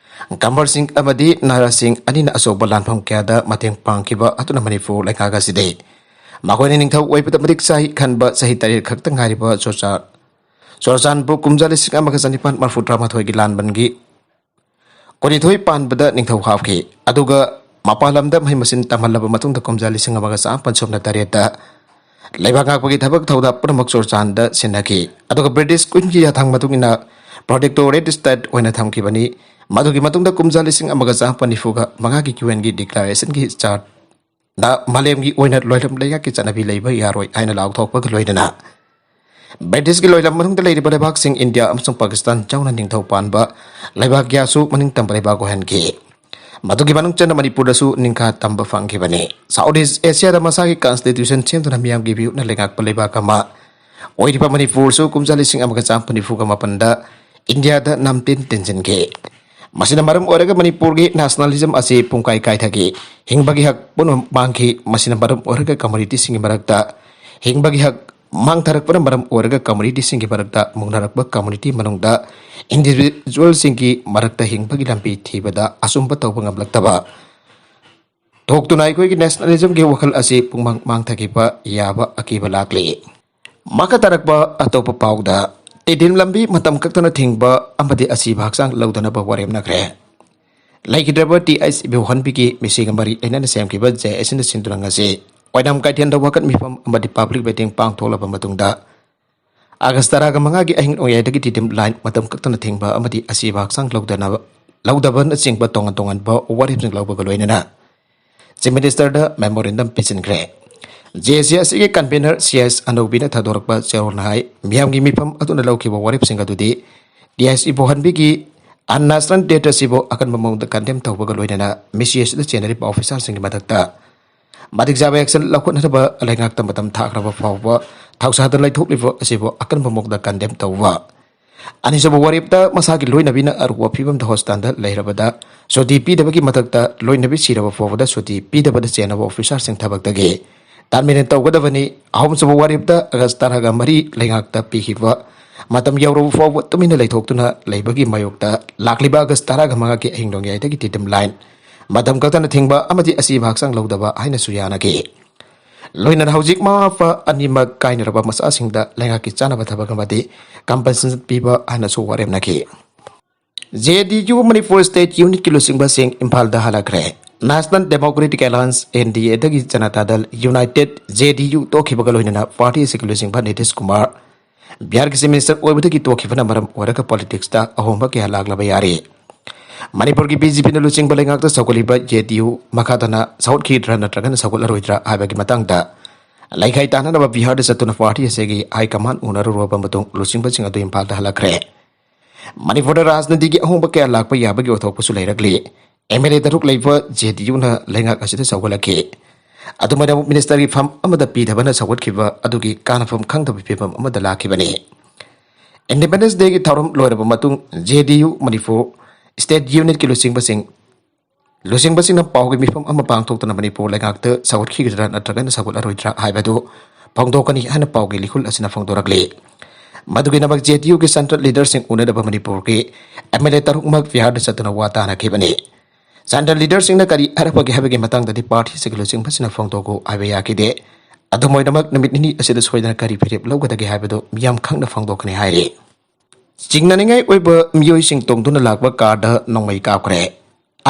ꯒꯝꯕꯔ ꯁꯤꯡ ꯑꯃꯗꯤ ꯅꯥꯔꯥ ꯁꯤꯡ ꯑꯅꯤꯅ ꯑꯆꯧꯕ ꯂꯥꯟꯐꯝ ꯀꯌꯥꯗ ꯃꯇꯦꯡ ꯄꯥꯡꯈꯤꯕ ꯑꯗꯨꯅ ꯃꯅꯤꯄꯨꯔ ꯂꯩꯉꯥꯛ ꯑꯁꯤꯗꯤ ꯃꯈꯣꯏꯅ ꯅꯤꯡꯊꯧ ꯑꯣꯏꯕꯗ ꯃꯇꯤꯛ ꯆꯥꯏ ꯈꯟꯕ ꯆꯍꯤ ꯇꯔꯦꯠ ꯈꯛꯇ ꯉꯥꯏꯔꯤꯕ ꯆꯨꯔꯆꯥꯟ-, ꯆꯨꯔꯆꯥꯟꯄꯨꯔ ꯀꯨꯝꯖꯥ ꯂꯤꯁꯤꯡ ꯑꯃꯒ ꯆꯅꯤꯄꯥꯟ ꯃꯔꯐꯨꯇꯔꯥ ꯃꯥꯊꯣꯏꯒꯤ ꯂꯥꯟꯕꯟꯒꯤ ꯀꯨꯟꯅꯤꯊꯣꯏ ꯄꯥꯟꯕꯗ ꯅꯤꯡꯊꯧ ꯍꯥꯞꯈꯤ꯫ ꯑꯗꯨꯒ ꯃꯄꯥꯟ ꯂꯝꯗ ꯃꯍꯩ ꯃꯁꯤꯡ ꯇꯝꯍꯜꯂꯕ ꯃꯇꯨꯡꯗ ꯀꯨꯝꯖꯥ ꯂꯤꯁꯤꯡ ꯑꯃꯒ ꯆꯥꯃꯥꯄꯟ ꯁꯨꯞꯅ ꯇꯔꯦꯠꯇ ꯂꯩꯕꯥꯛ ꯉꯥꯛꯄꯒꯤ ꯊꯕꯛ ꯊꯧꯗꯥ ꯄꯨꯝꯅꯃꯛ ꯆꯨꯔꯆꯥꯟꯗ ꯁꯤꯟꯅꯈꯤ꯫ ꯑꯗꯨꯒ ꯕ꯭ꯔꯤꯇꯤꯁ ꯀꯨꯏꯟꯒꯤ ꯌꯥꯊꯪ ꯃꯇꯨꯡ ꯏꯟꯅ ꯄ꯭ꯔꯣꯇꯦꯛꯇꯣꯔꯦꯠ ꯁ꯭ꯇꯦꯠ ꯑꯣꯏꯅ ꯊꯝꯈꯤꯕꯅꯤ꯫ ꯃꯗꯨꯒꯤ ꯃꯇꯨꯡꯗ ꯀꯨꯝꯖꯥ ꯂꯤꯁꯤꯡ ꯑꯃꯒ ꯆꯥꯃꯥꯄꯟ ꯅꯤꯐꯨꯒ ꯃꯉꯥꯒꯤ ꯌꯨ ꯑꯦꯟꯒꯤ ꯗꯤꯀ꯭ꯂꯥꯔꯦꯁꯟꯒꯤ ꯆꯥꯔꯠ ꯅ ꯃꯥꯂꯦꯝꯒꯤ ꯑꯣꯏꯅ ꯂꯣꯏꯂꯝ ꯂꯩꯉꯥꯛꯀꯤ ꯆꯠꯅꯕꯤ ꯂꯩꯕ ꯌꯥꯔꯣꯏ ꯍꯥꯏꯅ ꯂꯥꯎꯊꯣꯛꯄꯒ ꯂꯣꯏꯅꯅ ꯕ꯭ꯔꯤꯇꯤꯁꯀꯤ ꯂꯣꯏꯂꯝ ꯃꯅꯨꯡꯗ ꯂꯩꯔꯤꯕ ꯂꯩꯕꯥꯛꯁꯤꯡ ꯏꯟꯗꯤꯌꯥ ꯑꯃꯁꯨꯡ ꯄꯥꯀꯤꯁꯇꯥꯟ ꯌꯥꯎꯅ ꯅꯤꯡꯊꯧ ꯄꯥꯟꯕ ꯂꯩꯕꯥꯛ ꯀꯌꯥꯁꯨ ꯃꯅꯤꯡ ꯇꯝꯕ ꯂꯩꯕꯥꯛ ꯑꯣꯏꯍꯟꯈꯤ꯫ ꯃꯗꯨꯒꯤ ꯃꯅꯨꯡ ꯆꯟꯅ ꯃꯅꯤꯄꯨꯔꯗꯁꯨ ꯅꯤꯡꯈꯥ ꯇꯝꯕ ꯐꯪꯈꯤꯕꯅꯤ꯫ South East Asiaꯗ ꯃꯁꯥꯒꯤ constitution ꯁꯦꯝꯗꯨꯅ ꯃꯤꯌꯥꯝꯒꯤ ꯃꯤꯍꯨꯠꯅ ꯂꯩꯉꯥꯛꯄ ꯂꯩꯕꯥꯛ ꯑꯃ ꯑꯣꯏꯔꯤꯕ ꯃꯅꯤꯄꯨꯔꯁꯨ ꯀꯨꯝꯖꯥ ꯂꯤꯁꯤꯡ ꯑꯃꯒ ꯆꯥꯃꯥꯄꯟ ꯅꯤꯐꯨꯒ ꯃꯥꯄꯟꯗ ꯏꯟꯗꯤꯌꯥꯗ ꯅꯝꯇꯤꯟ ꯇꯤꯟꯁꯤꯟꯈꯤ꯫ ꯃꯁꯤꯅ ꯃꯔꯝ ꯑꯣꯏꯔꯒ ꯃꯅꯤꯄꯨꯔꯒꯤ nationalism ꯑꯁꯤ ꯄꯨꯡꯀꯥꯏ ꯀꯥꯏꯊꯈꯤ꯫ ꯍꯤꯡꯕꯒꯤ ꯍꯛ ꯄꯨꯝꯅꯃꯛ ꯃꯥꯡꯈꯤ꯫ ꯃꯁꯤꯅ ꯃꯔꯝ ꯑꯣꯏꯔꯒ communityꯁꯤꯡꯒꯤ ꯃꯔꯛꯇ ꯍꯤꯡꯕꯒꯤ ꯍꯛ ꯃꯥꯡꯊꯔꯛꯄꯅ ꯃꯔꯝ ꯑꯣꯏꯔꯒ communityꯁꯤꯡꯒꯤ ꯃꯔꯛꯇ ꯃꯨꯛꯅꯔꯛꯄ, community ꯃꯅꯨꯡꯗ individualꯁꯤꯡꯒꯤ ꯃꯔꯛꯇ ꯍꯤꯡꯕꯒꯤ ꯂꯝꯕꯤ ꯊꯤꯕꯗ ꯑꯆꯨꯝꯕ ꯇꯧꯕ ꯉꯝꯂꯛꯇꯕ ꯊꯣꯛꯇꯨꯅ ꯑꯩꯈꯣꯏꯒꯤ nationalismꯒꯤ ꯋꯥꯈꯜ ꯑꯁꯤ ꯄꯨꯡꯃꯥꯡ ꯃꯥꯡꯊꯈꯤꯕ ꯌꯥꯕ ꯑꯀꯤꯕ ꯂꯥꯛꯂꯤ꯫ ꯃꯈꯥ ꯇꯥꯔꯛꯄ ꯑꯇꯣꯞꯄ ꯄꯥꯎꯗ, ꯇꯤꯗꯤꯝ ꯂꯝꯕꯤ ꯃꯇꯝ ꯀꯛꯇꯅ ꯊꯤꯡꯕ ꯑꯃꯗꯤ ꯑꯁꯤꯕ ꯍꯛꯆꯥꯡ ꯂꯧꯗꯅꯕ ꯋꯥꯔꯦꯞꯅꯈ꯭ꯔꯦ꯫ ꯂꯩꯈꯤꯗ꯭ꯔꯕ ꯇꯤ ꯑꯩꯆ ꯏꯕꯣꯍꯟꯕꯤꯒꯤ ꯃꯤꯁꯤꯒ ꯃꯔꯤ ꯂꯩꯅꯅ ꯁꯦꯝꯈꯤꯕ ꯖꯦ ꯑꯦꯁ ꯁꯤꯅ ꯁꯤꯟꯗꯨꯅ ꯉꯁꯤ ꯑꯣꯏꯅꯥꯝ ꯀꯩꯊꯦꯜꯗ ꯋꯥꯀꯠ ꯃꯤꯐꯝ ꯑꯃꯗꯤ public meeting ꯄꯥꯡꯊꯣꯛꯂꯕ ꯃꯇꯨꯡꯗ, ꯑꯥꯒꯁ ꯇꯔꯥꯒ ꯃꯉꯥꯒꯤ ꯑꯍꯤꯡ ꯅꯣꯡꯌꯥꯏꯗꯒꯤ ꯇꯤꯗꯤꯝ line ꯃꯇꯝ ꯀꯛꯇꯅ ꯊꯤꯡꯕ ꯑꯃꯗꯤ ꯑꯁꯤꯕ ꯍꯛꯆꯥꯡ ꯂꯧꯗꯅꯕ, ꯂꯧꯗꯕꯅꯆꯤꯡꯕ ꯇꯣꯉꯥꯟ ꯇꯣꯉꯥꯟꯕ ꯋꯥꯔꯦꯞꯁꯤꯡ ꯂꯧꯕꯒ ꯂꯣꯏꯅꯅ Chief Ministerꯗ memorandum ꯄꯤꯁꯤꯟꯈ꯭ꯔꯦ꯫ ꯖꯦ ꯑꯦꯁ ꯁꯤ ꯑꯁꯤꯒꯤ convener ꯁꯤ ꯑꯦꯁ ꯑꯅꯧꯕꯤꯅ ꯊꯥꯗꯣꯔꯛꯄ ꯆꯦꯔꯣꯜꯅ ꯍꯥꯏ, ꯃꯤꯌꯥꯝꯒꯤ ꯃꯤꯐꯝ ꯑꯗꯨꯅ ꯂꯧꯈꯤꯕ ꯋꯥꯔꯦꯞꯁꯤꯡ ꯑꯗꯨꯗꯤ ꯇꯤ ꯑꯩꯆ ꯏꯕꯣꯍꯟꯕꯤꯒꯤ unnational death ꯑꯁꯤꯕꯨ ꯑꯀꯟꯕ ꯃꯑꯣꯡꯗ condemn ꯇꯧꯕꯒ ꯂꯣꯏꯅꯅ ꯃꯤꯁꯤ ꯑꯁꯤꯗ ꯆꯦꯟꯅꯔꯤꯕ officerꯁꯤꯡꯒꯤ ꯃꯊꯛꯇ ꯃꯇꯤꯛ ꯆꯥꯕ action ꯂꯧꯈꯠꯅꯅꯕ ꯂꯩꯉꯥꯛꯇ ꯃꯇꯝ ꯊꯥꯈ꯭ꯔꯕ ꯐꯥꯎꯕ ꯊꯧꯁꯥꯗ ꯂꯩꯊꯣꯛꯂꯤꯕ ꯑꯁꯤꯕꯨ ꯑꯀꯟꯕ ꯃꯑꯣꯡꯗ condemn ꯇꯧꯕ꯫ ꯑꯅꯤꯁꯨꯕ ꯋꯥꯔꯦꯞꯇ ꯃꯁꯥꯒꯤ ꯂꯣꯏꯅꯕꯤꯅ ꯑꯔꯨꯕ ꯐꯤꯕꯝꯗ hospitalꯗ ꯂꯩꯔꯕꯗ ꯁꯨꯇꯤ ꯄꯤꯗꯕꯒꯤ ꯃꯊꯛꯇ ꯂꯣꯏꯅꯕꯤ ꯁꯤꯔꯕ ꯐꯥꯎꯕꯗ ꯁꯨꯇꯤ ꯄꯤꯗꯕꯗ ꯆꯦꯟꯅꯕ officerꯁꯤꯡ ꯊꯕꯛꯇꯒꯤ terminate ꯇꯧꯒꯗꯕꯅꯤ꯫ ꯑꯍꯨꯝꯁꯨꯕ ꯋꯥꯔꯦꯞꯇ ꯑꯥꯒꯁ ꯇꯔꯥꯒ ꯃꯔꯤ ꯂꯩꯉꯥꯛꯇ ꯄꯤꯈꯤꯕ ꯃꯇꯝ ꯌꯧꯔꯕ ꯐꯥꯎꯕ ꯇꯨꯃꯤꯟꯅ ꯂꯩꯊꯣꯛꯇꯨꯅ ꯂꯩꯕꯒꯤ ꯃꯥꯌꯣꯛꯇ ꯂꯥꯛꯂꯤꯕ ꯑꯥꯒꯁ ꯇꯔꯥꯒ ꯃꯉꯥꯒꯤ ꯑꯍꯤꯡ ꯅꯣꯡꯌꯥꯏꯗꯒꯤ ꯇꯤꯗꯤꯝ line ꯃꯇꯝ ꯀꯛꯇꯅ ꯊꯤꯡꯕ ꯑꯃꯗꯤ ꯑꯁꯤꯕ ꯍꯛꯆꯥꯡ ꯂꯧꯗꯕ ꯍꯥꯏꯅꯁꯨ ꯌꯥꯅꯈꯤ꯫ ꯂꯣꯏꯅꯅ ꯍꯧꯖꯤꯛ ꯃꯃꯥ ꯃꯄꯥ ꯑꯅꯤꯃꯛ ꯀꯥꯏꯅꯔꯕ ꯃꯆꯥꯁꯤꯡꯗ ꯂꯩꯉꯥꯛꯀꯤ ꯆꯥꯅꯕ ꯊꯕꯛ ꯑꯃꯗꯤ compensation ꯄꯤꯕ ꯍꯥꯏꯅꯁꯨ ꯋꯥꯔꯦꯞꯅꯈꯤ꯫ ꯖꯦ ꯗꯤ ꯌꯨ ꯃꯅꯤꯄꯨꯔ state unitꯀꯤ ꯂꯨꯆꯤꯡꯕꯁꯤꯡ ꯏꯝꯐꯥꯜꯗ ꯍꯜꯂꯛꯈ꯭ꯔꯦ꯫ National Democratic Alliance, N D Aꯗꯒꯤ Janata Dal United, J D U ꯇꯣꯛꯈꯤꯕꯒ ꯂꯣꯏꯅꯅ party ꯑꯁꯤꯒꯤ ꯂꯨꯆꯤꯡꯕ ꯅꯤꯇꯤꯁ ꯀꯨꯃꯥꯔ ꯕꯤꯍꯥꯔꯒꯤ Chief Minister ꯑꯣꯏꯕꯗꯒꯤ ꯇꯣꯛꯈꯤꯕꯅ ꯃꯔꯝ ꯑꯣꯏꯔꯒ politicsꯇ ꯑꯍꯣꯡꯕ ꯀꯌꯥ ꯂꯥꯛꯂꯕ ꯌꯥꯔꯦ꯫ ꯃꯅꯤꯄꯨꯔꯒꯤ BJPꯅ ꯂꯨꯆꯤꯡꯕ ꯂꯩꯉꯥꯛꯇ ꯁꯧꯒꯠꯂꯤꯕ J D U ꯃꯈꯥ ꯇꯥꯅ ꯁꯧꯒꯠꯈꯤꯗ꯭ꯔꯥ ꯅꯠꯇ꯭ꯔꯒꯅ ꯁꯧꯒꯠꯂꯔꯣꯏꯗ꯭ꯔꯥ ꯍꯥꯏꯕꯒꯤ ꯃꯇꯥꯡꯗ ꯂꯩꯈꯥꯏ ꯇꯥꯟꯅꯅꯕ ꯕꯤꯍꯥꯔꯗ ꯆꯠꯇꯨꯅ party ꯑꯁꯤꯒꯤ high command ꯎꯅꯔꯨꯔꯕ ꯃꯇꯨꯡ ꯂꯨꯆꯤꯡꯕꯁꯤꯡ ꯑꯗꯨ ꯏꯝꯐꯥꯜꯗ ꯍꯜꯂꯛꯈ꯭ꯔꯦ꯫ ꯃꯅꯤꯄꯨꯔꯗ ꯔꯥꯖꯅꯤꯇꯤꯒꯤ ꯑꯍꯣꯡꯕ ꯀꯌꯥ ꯂꯥꯛꯄ ꯌꯥꯕꯒꯤ ꯑꯣꯏꯊꯣꯛꯄꯁꯨ ꯂꯩꯔꯛꯂꯤ꯫ ꯑꯦꯝ ꯑꯦꯜ ꯑꯦ ꯇꯔꯨꯛ ꯂꯩꯕ ꯖꯦ ꯗꯤ ꯌꯨꯅ ꯂꯩꯉꯥꯛ ꯑꯁꯤꯗ ꯆꯥꯎꯈꯠꯂꯛꯈꯤ꯫ ꯑꯗꯨꯃꯥꯏꯅ ꯃꯤꯅꯤꯁꯇꯔꯒꯤ ꯐꯝ ꯑꯃꯗ ꯄꯤꯗꯕꯅ ꯆꯥꯎꯈꯠꯈꯤꯕ ꯑꯗꯨꯒꯤ ꯀꯥꯟꯅꯐꯝ ꯈꯪꯗꯕ ꯐꯤꯕꯝ ꯑꯃꯗ ꯂꯥꯛꯈꯤꯕꯅꯤ꯫ ꯏꯟꯗꯤꯄꯦꯟꯗꯦꯟꯁ ꯗꯦꯒꯤ ꯊꯧꯔꯝ ꯂꯣꯏꯔꯕ ꯃꯇꯨꯡ ꯖꯦ ꯗꯤ ꯌꯨ ꯃꯅꯤꯄꯨꯔ ꯁ꯭ꯇꯦꯠ ꯌꯨꯅꯤꯠꯀꯤ ꯂꯨꯆꯤꯡꯕꯁꯤꯡ ꯂꯨꯆꯤꯡꯕꯁꯤꯡꯅ ꯄꯥꯎꯒꯤ ꯃꯤꯐꯝ ꯑꯃ ꯄꯥꯡꯊꯣꯛꯇꯨꯅ ꯃꯅꯤꯄꯨꯔ ꯂꯩꯉꯥꯛꯇ ꯆꯥꯎꯈꯠꯈꯤꯒꯗ꯭ꯔꯥ ꯅꯠꯇ꯭ꯔꯒꯅ ꯆꯥꯎꯈꯠꯂꯔꯣꯏꯗ꯭ꯔꯥ ꯍꯥꯏꯕꯗꯨ ꯐꯣꯡꯗꯣꯛꯀꯅꯤ ꯍꯥꯏꯅ ꯄꯥꯎꯒꯤ ꯂꯤꯈꯨꯜ ꯑꯁꯤꯅ ꯐꯣꯡꯗꯣꯔꯛꯂꯤ꯫ ꯃꯗꯨꯒꯤꯗꯃꯛ ꯖꯦ ꯗꯤ ꯌꯨꯒꯤ ꯁꯦꯟꯇ꯭ꯔꯦꯜ ꯂꯤꯗꯔꯁꯤꯡ ꯎꯅꯅꯕ ꯃꯅꯤꯄꯨꯔꯒꯤ ꯑꯦꯝ ꯑꯦꯜ ꯑꯦ ꯇꯔꯨꯛꯃꯛ ꯕꯤꯍꯥꯔꯗ ꯆꯠꯇꯨꯅ ꯋꯥ ꯇꯥꯅꯈꯤꯕꯅꯤ꯫ ꯁꯦꯟꯇ꯭ꯔꯦꯜ ꯂꯤꯗꯔꯁꯤꯡꯅ ꯀꯔꯤ ꯍꯥꯏꯔꯛꯄꯒꯦ ꯍꯥꯏꯕꯒꯤ ꯃꯇꯥꯡꯗꯗꯤ ꯄꯥꯔꯇꯤꯁꯤꯡꯒꯤ ꯂꯨꯆꯤꯡꯕꯁꯤꯡꯅ ꯐꯣꯡꯗꯣꯛꯎ ꯍꯥꯏꯕ ꯌꯥꯈꯤꯗꯦ꯫ ꯑꯗꯨꯝ ꯑꯣꯏꯅꯃꯛ ꯅꯨꯃꯤꯠ ꯅꯤꯅꯤ ꯑꯁꯤꯗ ꯁꯣꯏꯗꯅ ꯀꯔꯤ ꯐꯤꯔꯦꯞ ꯂꯧꯒꯗꯒꯦ ꯍꯥꯏꯕꯗꯨ ꯃꯤꯌꯥꯝ ꯈꯪꯅ ꯐꯣꯡꯗꯣꯛꯀꯅꯤ ꯍꯥꯏꯔꯤ꯫ ꯆꯤꯡꯅꯅꯤꯡꯉꯥꯏ ꯑꯣꯏꯕ ꯃꯤꯑꯣꯏꯁꯤꯡ ꯇꯣꯡꯗꯨꯅ ꯂꯥꯛꯄ ꯀꯥꯔꯗ ꯅꯣꯡꯃꯩ ꯀꯥꯞꯈ꯭ꯔꯦ꯫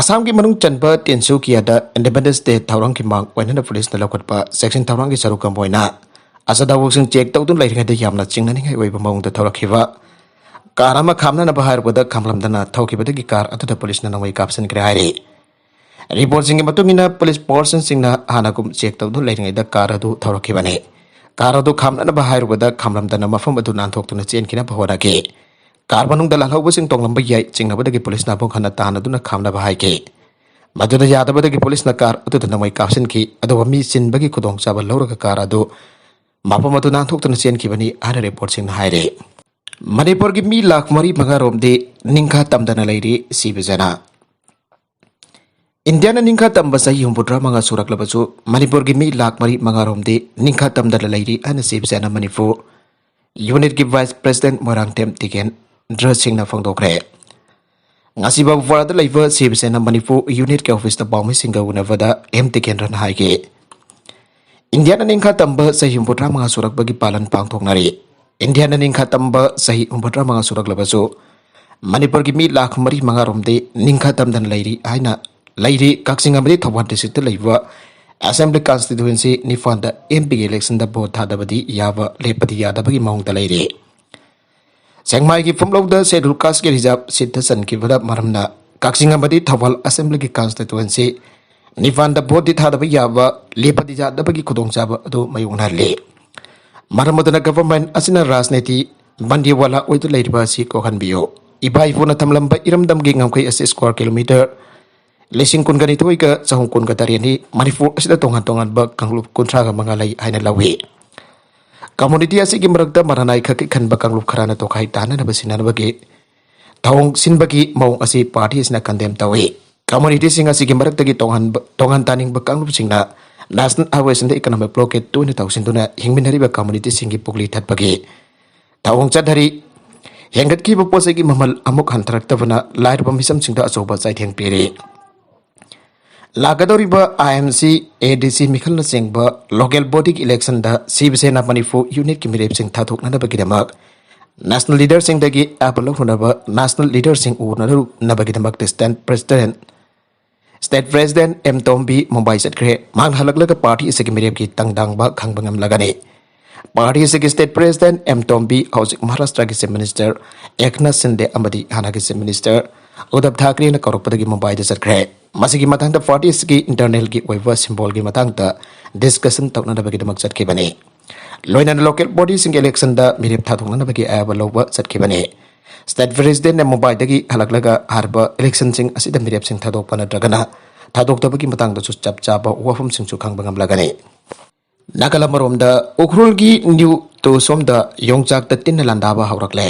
ꯑꯁꯥꯝꯒꯤ ꯃꯅꯨꯡ ꯆꯟꯕ ꯇꯦꯟꯁꯨꯀꯤꯌꯥꯗ ꯏꯟꯗꯤꯄꯦꯟꯗꯦꯟꯁ ꯗꯦ ꯊꯧꯔꯝꯒꯤ ꯃꯥꯡ ꯑꯣꯏꯅꯅ ꯄꯨꯂꯤꯁꯅ ꯂꯧꯈꯠꯄ ꯆꯦꯛꯁꯤꯟ ꯊꯧꯔꯥꯡꯒꯤ ꯁꯔꯨꯛ ꯑꯃ ꯑꯣꯏꯅ ꯑꯆꯥ ꯑꯋꯣꯛꯁꯤꯡ ꯆꯦꯛ ꯇꯧꯗꯨꯅ ꯂꯩꯔꯤꯉꯩꯗ ꯌꯥꯝꯅ ꯆꯤꯡꯅꯅꯤꯡꯉꯥꯏ ꯑꯣꯏꯕ ꯃꯑꯣꯡꯗ ꯊꯧꯔꯛꯈꯤꯕ ꯀꯥꯔ ꯑꯃ ꯈꯥꯝꯅꯅꯕ ꯍꯥꯏꯔꯨꯕꯗ ꯈꯥꯝꯂꯝꯗꯅ ꯊꯧꯈꯤꯕꯗꯒꯤ ꯀꯥꯔ ꯑꯗꯨꯗ ꯄꯨꯂꯤꯁꯅ ꯅꯣꯡꯃꯩ ꯀꯥꯞꯁꯤꯟꯈ꯭ꯔꯦ ꯍꯥꯏꯔꯤ꯫ ꯔꯤꯄꯣꯔꯠꯁꯤꯡꯒꯤ ꯃꯇꯨꯡ ꯏꯟꯅ ꯄꯨꯂꯤꯁ ꯐꯣꯔꯁꯁꯤꯡꯅ ꯍꯥꯟꯅꯒꯨꯝ ꯆꯦꯛ ꯇꯧꯗꯨꯅ ꯂꯩꯔꯤꯉꯩꯗ ꯀꯥꯔ ꯑꯗꯨ ꯊꯧꯔꯛꯈꯤꯕꯅꯤ꯫ ꯀꯥꯔ ꯑꯗꯨ ꯈꯥꯝꯅꯅꯕ ꯍꯥꯏꯔꯨꯕꯗ ꯈꯥꯝꯂꯝꯗꯅ ꯃꯐꯝ ꯑꯗꯨ ꯅꯥꯟꯊꯣꯛꯇꯨꯅ ꯆꯦꯟꯈꯤꯅꯕ ꯍꯣꯠꯅꯈꯤ꯫ ꯀꯥꯔ ꯃꯅꯨꯡꯗ ꯂꯥꯜꯍꯧꯕꯁꯤꯡ ꯇꯣꯡꯂꯝꯕ ꯌꯥꯏ ꯆꯤꯡꯅꯕꯗꯒꯤ ꯄꯨꯂꯤꯁꯅ ꯑꯃꯨꯛ ꯍꯟꯅ ꯇꯥꯟꯅꯗꯨꯅ ꯈꯥꯝꯅꯕ ꯍꯥꯏꯈꯤ꯫ ꯃꯗꯨꯗ ꯌꯥꯗꯕꯗꯒꯤ ꯄꯨꯂꯤꯁꯅ ꯀꯥꯔ ꯑꯗꯨꯗ ꯅꯣꯡꯃꯩ ꯀꯥꯞꯁꯤꯟꯈꯤ, ꯑꯗꯨꯒ ꯃꯤ ꯆꯤꯟꯕꯒꯤ ꯈꯨꯗꯣꯡꯆꯥꯕ ꯂꯧꯔꯒ ꯀꯥꯔ ꯑꯗꯨ ꯃꯐꯝ ꯑꯗꯨ ꯅꯥꯟꯊꯣꯛꯇꯨꯅ ꯆꯦꯟꯈꯤꯕꯅꯤ ꯍꯥꯏꯅ ꯔꯤꯄꯣꯔꯠꯁꯤꯡꯅ ꯍꯥꯏꯔꯤ꯫ ꯃꯅꯤꯄꯨꯔꯒꯤ ꯃꯤ ꯂꯥꯈ ꯃꯔꯤ ꯃꯉꯥ ꯔꯣꯝꯗꯤ ꯅꯤꯡꯈꯥ ꯇꯝꯗꯅ ꯂꯩꯔꯤ ꯁꯤꯕ ꯖꯅ꯫ ꯏꯟꯗꯤꯌꯥꯅ ꯅꯤꯡꯈꯥ ꯇꯝꯕ ꯆꯍꯤ ꯍꯨꯝꯐꯨꯇꯔꯥ ꯃꯉꯥ ꯁꯨꯔꯛꯂꯕꯁꯨ ꯃꯅꯤꯄꯨꯔꯒꯤ ꯃꯤ ꯂꯥꯈ ꯃꯔꯤ ꯃꯉꯥ ꯔꯣꯝꯗꯤ ꯅꯤꯡꯈꯥ ꯇꯝꯗꯅ ꯂꯩꯔꯤ ꯍꯥꯏꯅ ꯁꯤꯕ ꯖꯅ ꯃꯅꯤꯄꯨꯔ ꯌꯨꯅꯤꯠꯀꯤ ꯚꯥꯏꯁ ꯄ꯭ꯔꯦꯁꯤꯗꯦꯟꯠ ꯃꯣꯏꯔꯥꯡꯊꯦꯝ ꯇꯤꯀꯦꯟꯗ꯭ꯔ ꯁꯤꯡꯅ ꯐꯣꯡꯗꯣꯛꯈ꯭ꯔꯦ꯫ ꯉꯁꯤ ꯕꯥꯕꯨꯄꯥꯔꯥꯗ ꯂꯩꯕ ꯁꯤꯕ ꯖꯅ ꯃꯅꯤꯄꯨꯔ ꯌꯨꯅꯤꯠꯀꯤ ꯑꯣꯐꯤꯁꯇ ꯄꯥꯎꯃꯤꯁꯤꯡꯒ ꯎꯅꯕꯗ ꯑꯦꯝ ꯇꯤꯀꯦꯟꯗ꯭ꯔꯅ ꯍꯥꯏꯈꯤ, ꯏꯟꯗꯤꯌꯥꯅ ꯅꯤꯡꯈꯥ ꯇꯝꯕ ꯆꯍꯤ ꯍꯨꯝꯐꯨꯇꯔꯥ ꯃꯉꯥ ꯁꯨꯔꯛꯄꯒꯤ ꯄꯥꯂꯟ ꯄꯥꯡꯊꯣꯛꯅꯔꯤ꯫ ꯏꯟꯗꯤꯌꯥꯅ ꯅꯤꯡꯈꯥ ꯇꯝꯕ ꯆꯍꯤ ꯍꯨꯝꯐꯨꯇꯔꯥ ꯃꯉꯥ ꯁꯨꯔꯛꯂꯕꯁꯨ ꯃꯅꯤꯄꯨꯔꯒꯤ ꯃꯤ ꯂꯥꯈ ꯃꯔꯤ ꯃꯉꯥ ꯔꯣꯝꯗꯤ ꯅꯤꯡꯈꯥ ꯇꯝꯗꯅ ꯂꯩꯔꯤ ꯍꯥꯏꯅ ꯂꯩꯔꯤ꯫ ꯀꯛꯆꯤꯡ ꯑꯃꯗꯤ ꯊꯧꯕꯥꯜ ꯗꯤꯁꯇ꯭ꯔꯤꯛꯇ ꯂꯩꯕ ꯑꯦꯁꯦꯝꯕ꯭ꯂꯤ ꯀꯟꯁꯇꯤꯇ꯭ꯋꯦꯟꯁꯤ ꯅꯤꯄꯥꯟꯗ ꯑꯦꯝ ꯄꯤꯒꯤ ꯏꯂꯦꯛꯁꯟꯗ ꯚꯣꯠ ꯊꯥꯗꯕꯗꯤ ꯌꯥꯕ, ꯂꯦꯞꯄꯗꯤ ꯌꯥꯗꯕꯒꯤ ꯃꯑꯣꯡꯗ ꯂꯩꯔꯤ꯫ ꯁꯦꯛꯃꯥꯏꯒꯤ ꯐꯨꯝꯂꯧꯗ ꯁꯦꯗꯨꯜ ꯀꯥꯁꯀꯤ ꯔꯤꯖꯥꯔꯚ ꯁꯤꯠꯇ ꯆꯟꯈꯤꯕꯗ ꯃꯔꯝꯅ ꯀꯛꯆꯤꯡ ꯑꯃꯗꯤ ꯊꯧꯕꯥꯜ ꯑꯦꯁꯦꯝꯕ꯭ꯂꯤꯒꯤ ꯀꯟꯁꯇꯤꯇ꯭ꯋꯦꯟꯁꯤ ꯅꯤꯄꯥꯟꯗ ꯚꯣꯠꯇꯤ ꯊꯥꯗꯕ ꯌꯥꯕ, ꯂꯦꯞꯄꯗꯤ ꯌꯥꯗꯕꯒꯤ ꯈꯨꯗꯣꯡꯆꯥꯕ ꯑꯗꯨ ꯃꯥꯌꯣꯛꯅꯍꯜꯂꯤ꯫ ꯃꯔꯝ ꯑꯗꯨꯅ ꯒꯚꯔꯟꯃꯦꯟꯠ ꯑꯁꯤꯅ ꯔꯥꯖꯅꯤꯇꯤ ꯕꯟꯗꯤꯋꯥꯂꯥ ꯑꯣꯏꯗꯨꯅ ꯂꯩꯔꯤꯕ ꯑꯁꯤ ꯀꯣꯛꯍꯟꯕꯤꯌꯨ꯫ ꯏꯄꯥ ꯏꯄꯨꯅ ꯊꯝꯂꯝꯕ ꯏꯔꯝꯗꯝꯒꯤ ꯉꯝꯈꯩ ꯑꯁꯤ ꯁ꯭ꯀ꯭ꯋꯥꯔ ꯀꯤꯂꯣꯃꯤꯇꯔ ꯂꯤꯁꯤꯡ ꯀꯨꯟꯒ ꯅꯤꯊꯣꯏꯒ ꯆꯍꯨꯝ ꯀꯨꯟꯒ ꯇꯔꯦꯠꯅꯤ꯫ ꯃꯅꯤꯄꯨꯔ ꯑꯁꯤꯗ ꯇꯣꯉꯥꯟ ꯇꯣꯉꯥꯟꯕ ꯀꯥꯡꯂꯨꯞ ꯀꯨꯟꯊ꯭ꯔꯥꯒ ꯃꯉꯥ ꯂꯩ ꯍꯥꯏꯅ ꯂꯧꯏ꯫ ꯀꯝꯃꯨꯅꯤꯇꯤ ꯑꯁꯤꯒꯤ ꯃꯔꯛꯇ ꯃꯔꯥꯅꯥꯏ ꯈꯛꯀꯤ ꯈꯟꯕ ꯀꯥꯡꯂꯨꯞ ꯈꯔꯅ ꯇꯣꯈꯥꯏ ꯇꯥꯅꯅꯕ ꯁꯤꯟꯅꯅꯕꯒꯤ ꯊꯧꯑꯣꯡ ꯁꯤꯟꯕꯒꯤ ꯃꯑꯣꯡ ꯑꯁꯤ ꯄꯥꯔꯇꯤ ꯑꯁꯤꯅ ꯀꯟꯗꯦꯝ ꯇꯧꯏ꯫ ꯀꯝꯃꯨꯅꯤꯇꯤꯁꯤꯡ ꯑꯁꯤꯒꯤ ꯃꯔꯛꯇꯒꯤ ꯇꯣꯉꯥꯟꯕ, ꯇꯣꯉꯥꯟ ꯇꯥꯅꯤꯡꯕ ꯀꯥꯡꯂꯨꯞꯁꯤꯡꯅ ꯅꯦꯁꯅꯦꯜ ꯍꯥꯏꯋꯦꯁꯤꯡꯗ ꯏꯀꯣꯅꯣꯃꯤꯛ ꯕ꯭ꯂꯣꯀꯦꯠ ꯇꯣꯏꯅ ꯇꯧꯁꯤꯟꯗꯨꯅ ꯍꯤꯡꯃꯤꯟꯅꯔꯤꯕ ꯀꯝꯃꯨꯅꯤꯇꯤꯁꯤꯡꯒꯤ ꯄꯨꯛꯂꯤ ꯊꯠꯄꯒꯤ ꯊꯧꯑꯣꯡ ꯆꯠꯊꯔꯤ꯫ ꯍꯦꯟꯒꯠꯈꯤꯕ ꯄꯣꯠ ꯆꯩꯒꯤ ꯃꯃꯜ ꯑꯃꯨꯛ ꯍꯟꯊꯔꯛꯇꯕꯅ ꯂꯥꯏꯔꯕ ꯃꯤꯆꯝꯁꯤꯡꯗ ꯑꯆꯧꯕ ꯆꯩꯊꯦꯡ ꯄꯤꯔꯤ꯫ ꯂꯥꯛꯀꯗꯧꯔꯤꯕ ꯑꯥꯏ ꯑꯦꯝ ꯁꯤ, ꯑꯦ ꯗꯤ ꯁꯤ ꯃꯤꯈꯜꯅꯆꯤꯡꯕ ꯂꯣꯀꯦꯜ ꯕꯣꯗꯤꯒꯤ ꯏꯂꯦꯛꯁꯟꯗ ꯁꯤꯕ ꯁꯦꯅꯥ ꯃꯅꯤꯄꯨꯔ ꯌꯨꯅꯤꯠꯀꯤ ꯃꯤꯔꯦꯞꯁꯤꯡ ꯊꯥꯗꯣꯛꯅꯅꯕꯒꯤꯗꯃꯛ ꯅꯦꯁꯅꯦꯜ ꯂꯤꯗꯔꯁꯤꯡꯗꯒꯤ ꯑꯌꯥꯕ ꯂꯧꯔꯨꯅꯕ ꯅꯦꯁꯅꯦꯜ ꯂꯤꯗꯔꯁꯤꯡ ꯎꯅꯔꯨꯅꯕꯒꯤꯗꯃꯛ state president, state president M Tombi Mumbai ꯆꯠꯈ꯭ꯔꯦ꯫ ꯃꯍꯥꯛꯅ ꯍꯜꯂꯛꯂꯒ ꯄꯥꯔꯇꯤ ꯑꯁꯤꯒꯤ ꯃꯤꯔꯦꯞꯀꯤ ꯇꯪꯗꯥꯡꯕ ꯈꯪꯕ ꯉꯝꯂꯒꯅꯤ꯫ ꯄꯥꯔꯇꯤ ꯑꯁꯤꯒꯤ ꯁ꯭ꯇꯦꯠ ꯄ꯭ꯔꯦꯁꯤꯗꯦꯟ ꯑꯦꯝ ꯇꯣꯝꯕꯤ ꯍꯧꯖꯤꯛ ꯃꯍꯥꯔꯥꯁꯇ꯭ꯔꯒꯤ ꯆꯤꯐ ꯃꯤꯅꯤꯁꯇꯔ ꯑꯦꯛꯅꯥꯊ ꯁꯤꯟꯗꯦ ꯑꯃꯗꯤ ꯍꯥꯟꯅꯒꯤ ꯆꯤꯐ ꯃꯤꯅꯤꯁꯇꯔ ꯎꯗꯕ ꯊꯥꯀ꯭ꯔꯦꯅ ꯀꯧꯔꯛꯄꯗꯒꯤ ꯃꯨꯝꯕꯥꯏꯗ ꯆꯠꯈ꯭ꯔꯦ꯫ ꯃꯁꯤꯒꯤ ꯃꯊꯪꯗ ꯄꯥꯔꯇꯤ ꯑꯁꯤꯒꯤ ꯏꯟꯇꯔꯅꯦꯜꯒꯤ ꯑꯣꯏꯕ ꯁꯤꯝꯕꯣꯜꯒꯤ ꯃꯇꯥꯡꯗ ꯗꯤꯁꯀꯁꯟ ꯇꯧꯅꯅꯕꯒꯤꯗꯃꯛ ꯆꯠꯈꯤꯕꯅꯤ꯫ ꯂꯣꯏꯅꯅ ꯂꯣꯀꯦꯜ ꯕꯣꯗꯤꯁꯤꯡꯒꯤ ꯏꯂꯦꯛꯁꯟꯗ ꯃꯤꯔꯦꯞ ꯊꯥꯗꯣꯛꯅꯅꯕꯒꯤ ꯑꯌꯥꯕ ꯂꯧꯕ ꯆꯠꯈꯤꯕꯅꯤ꯫ ꯁ꯭ꯇꯦꯠ ꯄ꯭ꯔꯦꯁꯤꯗꯦꯟꯅ ꯃꯨꯝꯕꯥꯏꯗꯒꯤ ꯍꯜꯂꯛꯂꯒ ꯍꯥꯏꯔꯤꯕ ꯏꯂꯦꯛꯁꯟꯁꯤꯡ ꯑꯁꯤꯗ ꯃꯤꯔꯦꯞꯁꯤꯡ ꯊꯥꯗꯣꯛꯄ ꯅꯠꯇ꯭ꯔꯒꯅ ꯊꯥꯗꯣꯛꯇꯕꯒꯤ ꯃꯇꯥꯡꯗꯁꯨ ꯆꯞ ꯆꯥꯕ ꯋꯥꯐꯝꯁꯤꯡꯁꯨ ꯈꯪꯕ ꯉꯝꯂꯒꯅꯤ꯫ ꯅꯥꯀꯜ ꯑꯃꯔꯣꯝꯗ ꯎꯈ꯭ꯔꯨꯜꯒꯤ ꯅ꯭ꯌꯨ ꯇꯣꯁꯣꯝꯗ ꯌꯣꯡꯆꯥꯛꯇ ꯇꯤꯟꯅ ꯂꯥꯟꯗꯥꯕ ꯍꯧꯔꯛꯂꯦ꯫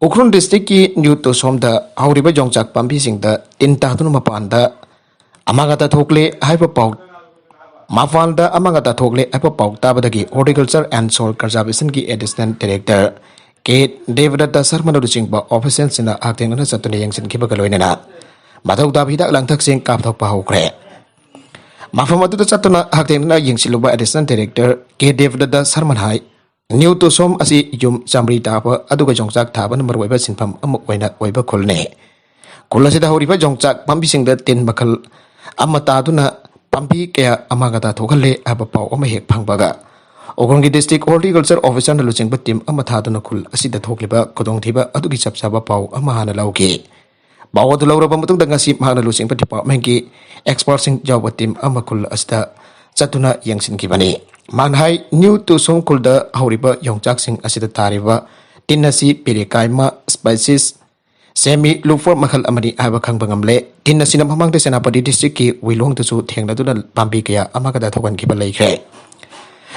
ꯎꯈ꯭ꯔꯨꯜ ꯗꯤꯁꯇ꯭ꯔꯤꯛꯀꯤ ꯅ꯭ꯌꯨ ꯇꯣꯁꯣꯝꯗ ꯍꯧꯔꯤꯕ ꯌꯣꯡꯆꯥꯛ ꯄꯥꯝꯕꯤꯁꯤꯡꯗ ꯇꯤꯟ ꯇꯥꯗꯨꯅ ꯃꯄꯥꯟꯗ ꯑꯃꯥꯡ ꯑꯇꯥ ꯊꯣꯛꯂꯦ ꯍꯥꯏꯕ ꯄꯥꯎ, ꯃꯄꯥꯟꯗ ꯑꯃꯥꯡ ꯑꯇꯥ ꯊꯣꯛꯂꯦ ꯍꯥꯏꯕ ꯄꯥꯎ ꯇꯥꯕꯗꯒꯤ Horticulture and Soil Conservationꯒꯤ Additional Director ꯀꯦ ꯗꯦꯕꯗꯠꯇ ꯁꯔꯃꯅ ꯂꯨꯆꯤꯡꯕ ꯑꯣꯐꯤꯁꯤꯌꯦꯜꯁꯤꯡꯅ ꯍꯛꯊꯦꯡꯅꯅ ꯆꯠꯇꯨꯅ ꯌꯦꯡꯁꯤꯟꯈꯤꯕꯒ ꯂꯣꯏꯅꯅ ꯃꯊꯧ ꯇꯥꯕ ꯍꯤꯗꯥꯛ ꯂꯥꯡꯊꯛꯁꯤꯡ ꯀꯥꯞꯊꯣꯛꯄ ꯍꯧꯈ꯭ꯔꯦ꯫ ꯃꯐꯝ ꯑꯗꯨꯗ ꯆꯠꯇꯨꯅ ꯍꯛꯊꯦꯡꯅꯅ ꯌꯦꯡꯁꯤꯜꯂꯨꯕ Additional Director ꯀꯦ ꯗꯦꯕꯗꯠꯇ ꯁꯔꯃꯟ ꯍꯥꯏ, ꯅ꯭ꯌꯨ ꯇꯣꯁꯣꯝ ꯑꯁꯤ ꯌꯨꯝ ꯆꯥꯃꯔꯤ ꯇꯥꯕ ꯑꯗꯨꯒ ꯌꯣꯡꯆꯥꯛ ꯊꯥꯕꯅ ꯃꯔꯨꯑꯣꯏꯕ ꯁꯤꯟꯐꯝ ꯑꯃ ꯑꯣꯏꯅ ꯑꯣꯏꯕ ꯈꯨꯜꯅꯤ꯫ ꯈꯨꯜ ꯑꯁꯤꯗ ꯍꯧꯔꯤꯕ ꯌꯣꯡꯆꯥꯛ ꯄꯥꯝꯕꯤꯁꯤꯡꯗ ꯇꯤꯟ ꯃꯈꯜ ꯑꯃ ꯇꯥꯗꯨꯅ ꯄꯥꯝꯕꯤ ꯀꯌꯥ ꯑꯃꯥꯡ ꯑꯇꯥ ꯊꯣꯛꯍꯜꯂꯦ ꯍꯥꯏꯕ ꯄꯥꯎ ꯑꯃ ꯍꯦꯛ ꯐꯪꯕꯒ, ꯎꯈ꯭ꯔꯨꯜꯒꯤ District Horticulture Officerꯅ ꯂꯨꯆꯤꯡꯕ ꯇꯤꯝ ꯑꯃ ꯊꯥꯗꯨꯅ ꯈꯨꯜ ꯑꯁꯤꯗ ꯊꯣꯛꯂꯤꯕ ꯈꯨꯗꯣꯡꯊꯤꯕ ꯑꯗꯨꯒꯤ ꯆꯞ ꯆꯥꯕ ꯄꯥꯎ ꯑꯃ ꯍꯥꯟꯅ ꯂꯧꯈꯤ꯫ ꯄꯥꯎ ꯑꯗꯨ ꯂꯧꯔꯕ ꯃꯇꯨꯡꯗ ꯉꯁꯤ ꯃꯍꯥꯛꯅ ꯂꯨꯆꯤꯡꯕ departmentꯀꯤ expertꯁꯤꯡ ꯌꯥꯎꯕ ꯇꯤꯝ ꯑꯃ ꯈꯨꯜ ꯑꯁꯤꯗ ꯆꯠꯇꯨꯅ ꯌꯦꯡꯁꯤꯟꯈꯤꯕꯅꯤ꯫ ꯃꯍꯥꯛꯅ ꯍꯥꯏ, ꯅ꯭ꯌꯨ ꯇꯨꯁꯣꯝ ꯈꯨꯜꯗ ꯍꯧꯔꯤꯕ ꯌꯣꯡꯆꯥꯛꯁꯤꯡ ꯑꯁꯤꯗ ꯇꯥꯔꯤꯕ ꯇꯤꯟ ꯑꯁꯤ Pericaima species ꯁꯦꯃꯤ ꯂꯨꯐꯣꯔ ꯃꯈꯜ ꯑꯃꯅꯤ ꯍꯥꯏꯕ ꯈꯪꯕ ꯉꯝꯂꯦ꯫ ꯇꯤꯟ ꯑꯁꯤꯅ ꯃꯃꯥꯡꯗ ꯁꯦꯅꯥꯄꯇꯤ ꯗꯤꯁꯇ꯭ꯔꯤꯛꯀꯤ ꯋꯤꯂꯣꯡꯗꯁꯨ ꯊꯦꯡꯅꯗꯨꯅ ꯄꯥꯝꯕꯤ ꯀꯌꯥ ꯑꯃꯒꯗ ꯊꯧꯒꯟꯈꯤꯕ ꯂꯩꯈ꯭ꯔꯦ꯫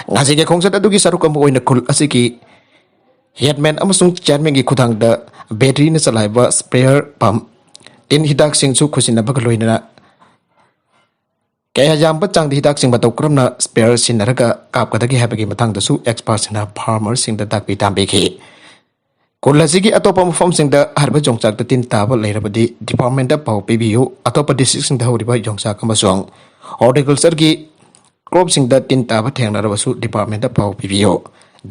ꯉꯁꯤꯒꯤ ꯈꯣꯡꯆꯠ ꯑꯗꯨꯒꯤ ꯁꯔꯨꯛ ꯑꯃ ꯑꯣꯏꯅ ꯈꯨꯜ ꯑꯁꯤꯒꯤ ꯍꯦꯗꯃꯦꯟ ꯑꯃꯁꯨꯡ ꯆꯤꯌꯔꯃꯦꯟꯒꯤ ꯈꯨꯊꯥꯡꯗ ꯕꯦꯇꯔꯤꯅ ꯆꯂꯥꯏꯕ ꯁ꯭ꯄ꯭ꯔꯦꯌꯔ ꯄꯝ, ꯇꯤꯟ ꯍꯤꯗꯥꯛꯁꯤꯡꯁꯨ ꯈꯨꯠꯁꯤꯟꯅꯕꯒ ꯂꯣꯏꯅꯅ ꯀꯌꯥ ꯌꯥꯝꯕ ꯆꯥꯡꯗ ꯍꯤꯗꯥꯛꯁꯤꯡ ꯃꯇꯧ ꯀꯔꯝꯅ ꯁ꯭ꯄ꯭ꯔꯦꯌꯔ ꯁꯤꯖꯤꯟꯅꯔꯒ ꯀꯥꯞꯀꯗꯒꯦ ꯍꯥꯏꯕꯒꯤ ꯃꯇꯥꯡꯗꯁꯨ ꯑꯦꯛꯁꯄꯔꯠꯁꯤꯡꯅ ꯐꯥꯔꯃꯔꯁꯤꯡꯗ ꯇꯥꯛꯄꯤ ꯇꯝꯕꯤꯈꯤ꯫ ꯈꯨꯜ ꯑꯁꯤꯒꯤ ꯑꯇꯣꯞꯄ ꯃꯐꯝꯁꯤꯡꯗ ꯍꯥꯏꯔꯤꯕ ꯌꯣꯡꯆꯥꯛꯇ ꯇꯤꯟ ꯇꯥꯕ ꯂꯩꯔꯕꯗꯤ ꯗꯤꯄꯥꯔꯠꯃꯦꯟꯗ ꯄꯥꯎ ꯄꯤꯕꯤꯌꯨ꯫ ꯑꯇꯣꯞꯄ ꯗꯤꯁꯇ꯭ꯔꯤꯛꯁꯤꯡꯗ ꯍꯧꯔꯤꯕ ꯌꯣꯡꯆꯥꯛ ꯑꯃꯁꯨꯡ ꯍꯣꯔꯇꯤꯀꯜꯆꯔꯒꯤ ꯀ꯭ꯔꯣꯞꯁꯤꯡꯗ ꯇꯤꯟ ꯇꯥꯕ ꯊꯦꯡꯅꯔꯕꯁꯨ ꯗꯤꯄꯥꯔꯠꯃꯦꯟꯗ ꯄꯥꯎ ꯄꯤꯕꯤꯌꯨ꯫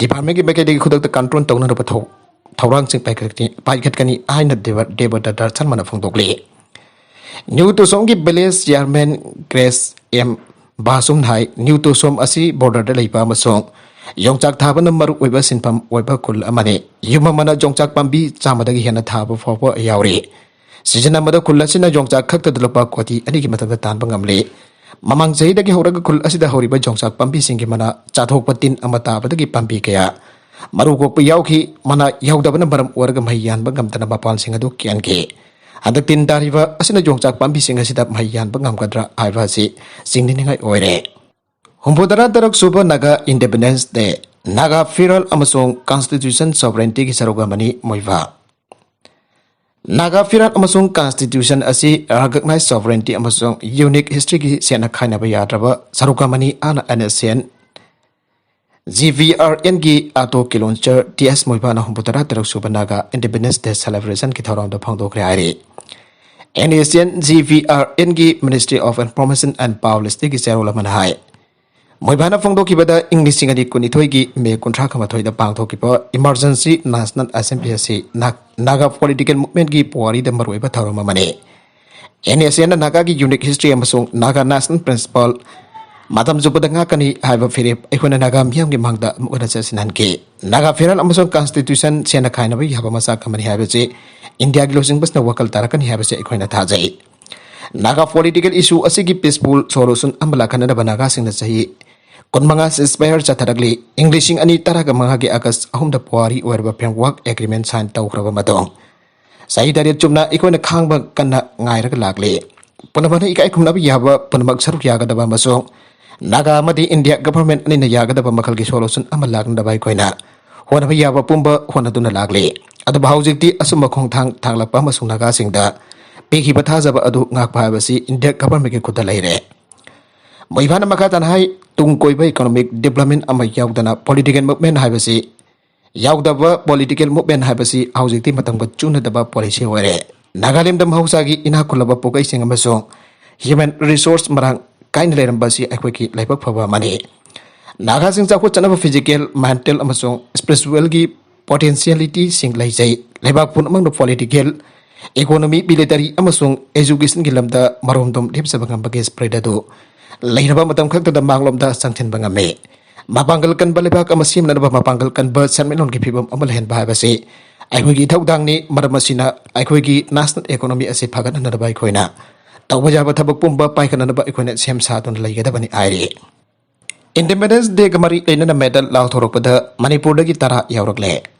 ꯗꯤꯄꯥꯔꯠꯃꯦꯟꯒꯤ ꯃꯥꯏꯀꯩꯗꯒꯤ ꯈꯨꯗꯛꯇ ꯀꯟꯇ꯭ꯔꯣꯜ ꯇꯧꯅꯅꯕ ꯊꯧ-, ꯊꯧꯔꯥꯡꯁꯤꯡ ꯄꯥꯏꯈꯠꯀꯅꯤ, ꯄꯥꯏꯈꯠꯀꯅꯤ ꯍꯥꯏꯅ ꯗꯦꯕ-, ꯗꯦꯕꯗꯠꯇ ꯁꯔꯃꯅ ꯐꯣꯡꯗꯣꯛꯂꯤ꯫ ꯅ꯭ꯌꯨ ꯇꯣꯁꯣꯝꯒꯤ ꯚꯤꯂꯦꯖ ꯆꯤꯌꯔꯃꯦꯟ ꯒ꯭ꯔꯦꯁ ꯑꯦꯝ ꯕꯥꯁꯨꯝꯅ ꯍꯥꯏ, ꯅ꯭ꯌꯨ ꯇꯣꯁꯣꯝ ꯑꯁꯤ ꯕꯣꯔꯗꯔꯗ ꯂꯩꯕ ꯑꯃꯁꯨꯡ ꯌꯣꯡꯆꯥꯛ ꯊꯥꯕꯅ ꯃꯔꯨ ꯑꯣꯏꯕ ꯁꯤꯟꯐꯝ ꯑꯣꯏꯕ ꯈꯨꯜ ꯑꯃꯅꯤ꯫ ꯌꯨꯝ ꯑꯃꯅ ꯌꯣꯡꯆꯥꯛ ꯄꯥꯝꯕꯤ ꯆꯥꯝꯃꯗꯒꯤ ꯍꯦꯟꯅ ꯊꯥꯕ ꯐꯥꯎꯕ ꯌꯥꯎꯔꯤ꯫ ꯁꯤꯖꯟ ꯑꯃꯗ ꯈꯨꯜ ꯑꯁꯤꯅ ꯌꯣꯡꯆꯥꯛ ꯈꯛꯇꯗ ꯂꯨꯄꯥ ꯀꯣꯇꯤ ꯑꯅꯤꯒꯤ ꯃꯊꯛꯇ ꯇꯥꯟꯕ ꯉꯝꯂꯤ꯫ ꯃꯃꯥꯡ ꯆꯍꯤꯗꯒꯤ ꯍꯧꯔꯒ ꯈꯨꯜ ꯑꯁꯤꯗ ꯍꯧꯔꯤꯕ ꯌꯣꯡꯆꯥꯛ ꯄꯥꯝꯕꯤꯁꯤꯡꯒꯤ ꯃꯅꯥ ꯆꯥꯊꯣꯛꯄ ꯇꯤꯟ ꯑꯃ ꯇꯥꯕꯗꯒꯤ ꯄꯥꯝꯕꯤ ꯀꯌꯥ ꯃꯔꯨ ꯀꯣꯛꯄ ꯌꯥꯎꯈꯤ꯫ ꯃꯅꯥ ꯌꯥꯎꯗꯕꯅ ꯃꯔꯝ ꯑꯣꯏꯔꯒ ꯃꯍꯩ ꯌꯥꯟꯕ ꯉꯝꯗꯅ ꯃꯄꯥꯟꯁꯤꯡ ꯑꯗꯨ ꯀꯦꯟꯈꯤ꯫ ꯍꯟꯗꯛ ꯇꯤꯟ ꯇꯥꯔꯤꯕ ꯑꯁꯤꯅ ꯌꯣꯡꯆꯥꯛ ꯄꯥꯝꯕꯤꯁꯤꯡ ꯑꯁꯤꯗ ꯃꯍꯩ ꯌꯥꯟꯕ ꯉꯝꯒꯗ꯭ꯔꯥ ꯍꯥꯏꯕ ꯑꯁꯤ ꯆꯤꯡꯅꯅꯤꯡꯉꯥꯏ ꯑꯣꯏꯔꯦ꯫ ꯍꯨꯝꯐꯨꯇꯔꯥ ꯇꯔꯨꯛ ꯁꯨꯕ ꯅꯥꯒꯥ ꯏꯟꯗꯤꯄꯦꯟꯗꯦꯟꯁ ꯗꯦ꯫ ꯅꯥꯒꯥ ꯐꯤꯔꯥꯜ ꯑꯃꯁꯨꯡ ꯀꯟꯁꯇꯤꯇ꯭ꯌꯨꯁꯟ ꯁꯣꯚꯔꯦꯟꯇꯤꯒꯤ ꯁꯔꯨꯛ ꯑꯃꯅꯤ ꯃꯣꯏꯕꯥ꯫ ꯅꯥꯒꯥ ꯐꯤꯔꯥꯜ ꯑꯃꯁꯨꯡ ꯀꯟꯁꯇꯤꯇ꯭ꯌꯨꯁꯟ ꯑꯁꯤ ꯔꯤꯀꯣꯒꯅꯥꯏꯖ ꯁꯣꯚꯔꯦꯟꯇꯤ ꯑꯃꯁꯨꯡ ꯌꯨꯅꯤꯛ ꯍꯤꯁꯇ꯭ꯔꯤꯒꯤ ꯁꯦꯠꯅ ꯈꯥꯏꯅꯕ ꯌꯥꯗ꯭ꯔꯕ ꯁꯔꯨꯛ ꯑꯃꯅꯤ꯫ ꯑꯥꯅ N S N G V R ꯑꯦꯟꯒꯤ ꯑꯇꯣ ꯀꯤꯂꯣꯟꯆꯔ ꯇꯤ ꯑꯦꯁ ꯃꯣꯏꯕꯥꯅ ꯍꯨꯝꯐꯨꯇꯔꯥ ꯇꯔꯨꯛ ꯁꯨꯕ ꯅꯥꯒꯥ ꯏꯟꯗꯤꯄꯦꯟꯗꯦꯟꯁ ꯗꯦ ꯁꯦꯂꯦꯕ꯭ꯔꯦꯁꯟꯒꯤ ꯊꯧꯔꯝꯗ ꯐꯣꯡꯗꯣꯛꯈ꯭ꯔꯦ ꯍꯥꯏꯔꯤ꯫ N S N G V R ꯑꯦꯟꯒꯤ Ministry of Information and Publicityꯒꯤ ꯆꯦꯔꯣꯜ ꯑꯃꯅ ꯍꯥꯏ, ꯃꯣꯏꯕꯥꯅ ꯐꯣꯡꯗꯣꯛꯈꯤꯕꯗ ꯏꯪ ꯂꯤꯁꯤꯡ ꯑꯅꯤ ꯀꯨꯟꯅꯤꯊꯣꯏꯒꯤ ꯃꯦ ꯀꯨꯟꯊ꯭ꯔꯥ ꯃꯥꯊꯣꯏꯗ ꯄꯥꯡꯊꯣꯛꯈꯤꯕ Emergency National Assembly ꯑꯁꯤ ꯅꯥ-, ꯅꯥꯒꯥ ꯄꯣꯂꯤꯇꯤꯀꯦꯜ ꯃꯨꯚꯃꯦꯟꯠꯀꯤ ꯄꯨꯋꯥꯔꯤꯗ ꯃꯔꯨꯑꯣꯏꯕ ꯊꯧꯔꯝ ꯑꯃꯅꯤ꯫ ꯑꯦꯟ ꯑꯦꯁ ꯑꯦꯟꯅ ꯅꯥꯒꯥꯒꯤ ꯌꯨꯅꯤꯛ ꯍꯤꯁꯇ꯭ꯔꯤ ꯑꯃꯁꯨꯡ ꯅꯥꯒꯥ ꯅꯦꯁꯅꯦꯜ ꯄ꯭ꯔꯤꯟꯁꯤꯄꯜ ꯃꯇꯝ ꯆꯨꯞꯄꯗ ꯉꯥꯛꯀꯅꯤ ꯍꯥꯏꯕ ꯐꯤꯔꯦꯞ ꯑꯩꯈꯣꯏꯅ ꯅꯥꯒꯥ ꯃꯤꯌꯥꯝꯒꯤ ꯃꯥꯡꯗ ꯑꯃꯨꯛ ꯍꯟꯅ ꯆꯦꯠꯁꯤꯟꯍꯟꯈꯤ꯫ ꯅꯥꯒꯥ ꯐꯤꯔꯥꯜ ꯑꯃꯁꯨꯡ ꯀꯟꯁꯇꯤꯇ꯭ꯌꯨꯁꯟ ꯁꯦꯠꯅ ꯈꯥꯏꯅꯕ ꯌꯥꯕ ꯃꯆꯥꯛ ꯑꯃꯅꯤ ꯍꯥꯏꯕꯁꯤ ꯏꯟꯗꯤꯌꯥꯒꯤ ꯂꯨꯆꯤꯡꯕꯁꯤꯡꯅ ꯋꯥꯈꯜ ꯇꯥꯔꯛꯀꯅꯤ ꯍꯥꯏꯕꯁꯤ ꯑꯩꯈꯣꯏꯅ ꯊꯥꯖꯩ꯫ ꯅꯥꯒꯥ ꯄꯣꯂꯤꯇꯤꯀꯦꯜ ꯏꯁꯨ ꯑꯁꯤꯒꯤ ꯄꯤꯁꯐꯨꯜ ꯁꯣꯂꯨꯁꯟ ꯑꯃ ꯂꯥꯛꯍꯟꯅꯕ ꯅꯥꯒꯥꯁꯤꯡꯅ ꯆꯍꯤ ꯀꯨꯟꯃꯉꯥ ceasefire ꯆꯠꯊꯔꯛꯂꯤ꯫ ꯏꯪ ꯂꯤꯁꯤꯡ ꯑꯅꯤ ꯇꯔꯥꯒ ꯃꯉꯥꯒꯤ ꯑꯥꯒꯁ ꯑꯍꯨꯝꯗ ꯄꯨꯋꯥꯔꯤ ꯑꯣꯏꯔꯕ framework agreement sign ꯇꯧꯈ꯭ꯔꯕ ꯃꯇꯨꯡ, ꯆꯍꯤ ꯇꯔꯦꯠ ꯆꯨꯞꯅ ꯑꯩꯈꯣꯏꯅ ꯈꯥꯡꯕ ꯀꯟꯅ ꯉꯥꯏꯔꯒ ꯂꯥꯛꯂꯤ꯫ ꯄꯨꯝꯅꯃꯛꯅ ꯏꯀꯥꯏ ꯈꯨꯝꯅꯕ ꯌꯥꯕ, ꯄꯨꯝꯅꯃꯛ ꯁꯔꯨꯛ ꯌꯥꯒꯗꯕ ꯑꯃꯁꯨꯡ ꯅꯥꯒꯥ ꯑꯃꯗꯤ ꯏꯟꯗꯤꯌꯥ ꯒꯚꯔꯟꯃꯦꯟꯠ ꯑꯅꯤꯅ ꯌꯥꯒꯗꯕ ꯃꯈꯜꯒꯤ ꯁꯣꯂꯨꯁꯟ ꯑꯃ ꯂꯥꯛꯅꯕ ꯑꯩꯈꯣꯏꯅ ꯍꯣꯠꯅꯕ ꯌꯥꯕ ꯄꯨꯝꯕ ꯍꯣꯠꯅꯗꯨꯅ ꯂꯥꯛꯂꯤ꯫ ꯑꯗꯨꯕꯨ ꯍꯧꯖꯤꯛꯇꯤ ꯑꯆꯨꯝꯕ ꯈꯣꯡꯊꯥꯡ ꯊꯥꯡꯂꯛꯄ ꯑꯃꯁꯨꯡ ꯅꯥꯒꯥꯁꯤꯡꯗ ꯄꯤꯈꯤꯕ ꯊꯥꯖꯕ ꯑꯗꯨ ꯉꯥꯛꯄ ꯍꯥꯏꯕꯁꯤ ꯏꯟꯗꯤꯌꯥ ꯒꯚꯔꯟꯃꯦꯟꯠꯀꯤ ꯈꯨꯠꯇ ꯂꯩꯔꯦ꯫ ꯃꯣꯏꯕꯥꯅ ꯃꯈꯥ ꯇꯥꯅ ꯍꯥꯏ, ꯇꯨꯡ ꯀꯣꯏꯕ ꯏꯀꯣꯅꯣꯃꯤꯛ ꯗꯤꯕ꯭ꯂꯞꯃꯦꯟꯠ ꯑꯃ ꯌꯥꯎꯗꯅ ꯄꯣꯂꯤꯇꯤꯀꯦꯜ ꯃꯨꯚꯃꯦꯟꯠ ꯍꯥꯏꯕꯁꯤ, ꯌꯥꯎꯗꯕ ꯄꯣꯂꯤꯇꯤꯀꯦꯜ ꯃꯨꯚꯃꯦꯟꯠ ꯍꯥꯏꯕꯁꯤ ꯍꯧꯖꯤꯛꯇꯤ ꯃꯇꯝꯒ ꯆꯨꯅꯗꯕ ꯄꯣꯂꯤꯁꯤ ꯑꯣꯏꯔꯦ꯫ ꯅꯥꯒꯥꯂꯦꯟꯗ ꯃꯍꯧꯁꯥꯒꯤ ꯏꯅꯥꯛ ꯈꯨꯜꯂꯕ ꯄꯣꯀꯩꯁꯤꯡ ꯑꯃꯁꯨꯡ ꯍ꯭ꯌꯨꯃꯦꯟ ꯔꯤꯁꯣꯔꯁ ꯃꯔꯥꯡ ꯀꯥꯏꯅ ꯂꯩꯔꯝꯕ ꯑꯁꯤ ꯑꯩꯈꯣꯏꯒꯤ ꯂꯥꯏꯕꯛ ꯐꯕ ꯑꯃꯅꯤ꯫ ꯅꯥꯒꯥꯁꯤꯡ ꯆꯥꯎꯈꯠꯆꯅꯕ ꯐꯤꯖꯤꯀꯦꯜ, ꯃꯦꯟꯇꯦꯜ ꯑꯃꯁꯨꯡ ꯁ꯭ꯄꯤꯔꯤꯆꯨꯋꯦꯜꯒꯤ ꯄꯣꯇꯦꯟꯁꯤꯌꯦꯂꯤꯇꯤꯁꯤꯡ ꯂꯩꯖꯩ꯫ ꯂꯩꯕꯥꯛ ꯄꯨꯝꯅꯃꯛꯅ ꯄꯣꯂꯤꯇꯤꯀꯦꯜ, ꯏꯀꯣꯅꯣꯃꯤ, ꯃꯤꯂꯤꯇꯔꯤ ꯑꯃꯁꯨꯡ ꯑꯦꯖꯨꯀꯦꯁꯟꯒꯤ ꯂꯝꯗ ꯃꯔꯣꯝꯗꯣꯝ ꯂꯦꯞꯆꯕ ꯉꯝꯕꯒꯤ ꯁ꯭ꯄꯤꯔꯤꯠ ꯑꯗꯨ ꯂꯩꯔꯕ ꯃꯇꯝ ꯈꯛꯇꯗ ꯃꯥꯡꯂꯣꯝꯗ ꯆꯪꯁꯤꯟꯕ ꯉꯝꯃꯤ꯫ ꯃꯄꯥꯡꯒꯜ ꯀꯟꯕ ꯂꯩꯕꯥꯛ ꯑꯃ ꯁꯦꯝꯅꯅꯕ ꯃꯄꯥꯡꯒꯜ ꯀꯟꯕ ꯁꯦꯟꯃꯤꯠꯂꯣꯟꯒꯤ ꯐꯤꯕꯝ ꯑꯃ ꯂꯩꯍꯟꯕ ꯍꯥꯏꯕꯁꯤ ꯑꯩꯈꯣꯏꯒꯤ ꯏꯊꯧꯗꯥꯡꯅꯤ꯫ ꯃꯔꯝ ꯑꯁꯤꯅ ꯑꯩꯈꯣꯏꯒꯤ ꯅꯦꯁꯅꯦꯜ ꯏꯀꯣꯅꯣꯃꯤ ꯑꯁꯤ ꯐꯒꯠꯍꯟꯅꯕ ꯑꯩꯈꯣꯏꯅ ꯇꯧꯕ ꯌꯥꯕ ꯊꯕꯛ ꯄꯨꯝꯕ ꯄꯥꯏꯈꯠꯅꯅꯕ ꯑꯩꯈꯣꯏꯅ ꯁꯦꯝ ꯁꯥꯗꯨꯅ ꯂꯩꯒꯗꯕꯅꯤ ꯍꯥꯏꯔꯤ꯫ ꯏꯟꯗꯤꯄꯦꯟꯗꯦꯟꯁ ꯗꯦꯒ ꯃꯔꯤ ꯂꯩꯅꯅ ꯃꯦꯗꯜ ꯂꯥꯎꯊꯣꯔꯛꯄꯗ ꯃꯅꯤꯄꯨꯔꯗꯒꯤ ꯇꯔꯥ ꯌꯥꯎꯔꯛꯂꯦ꯫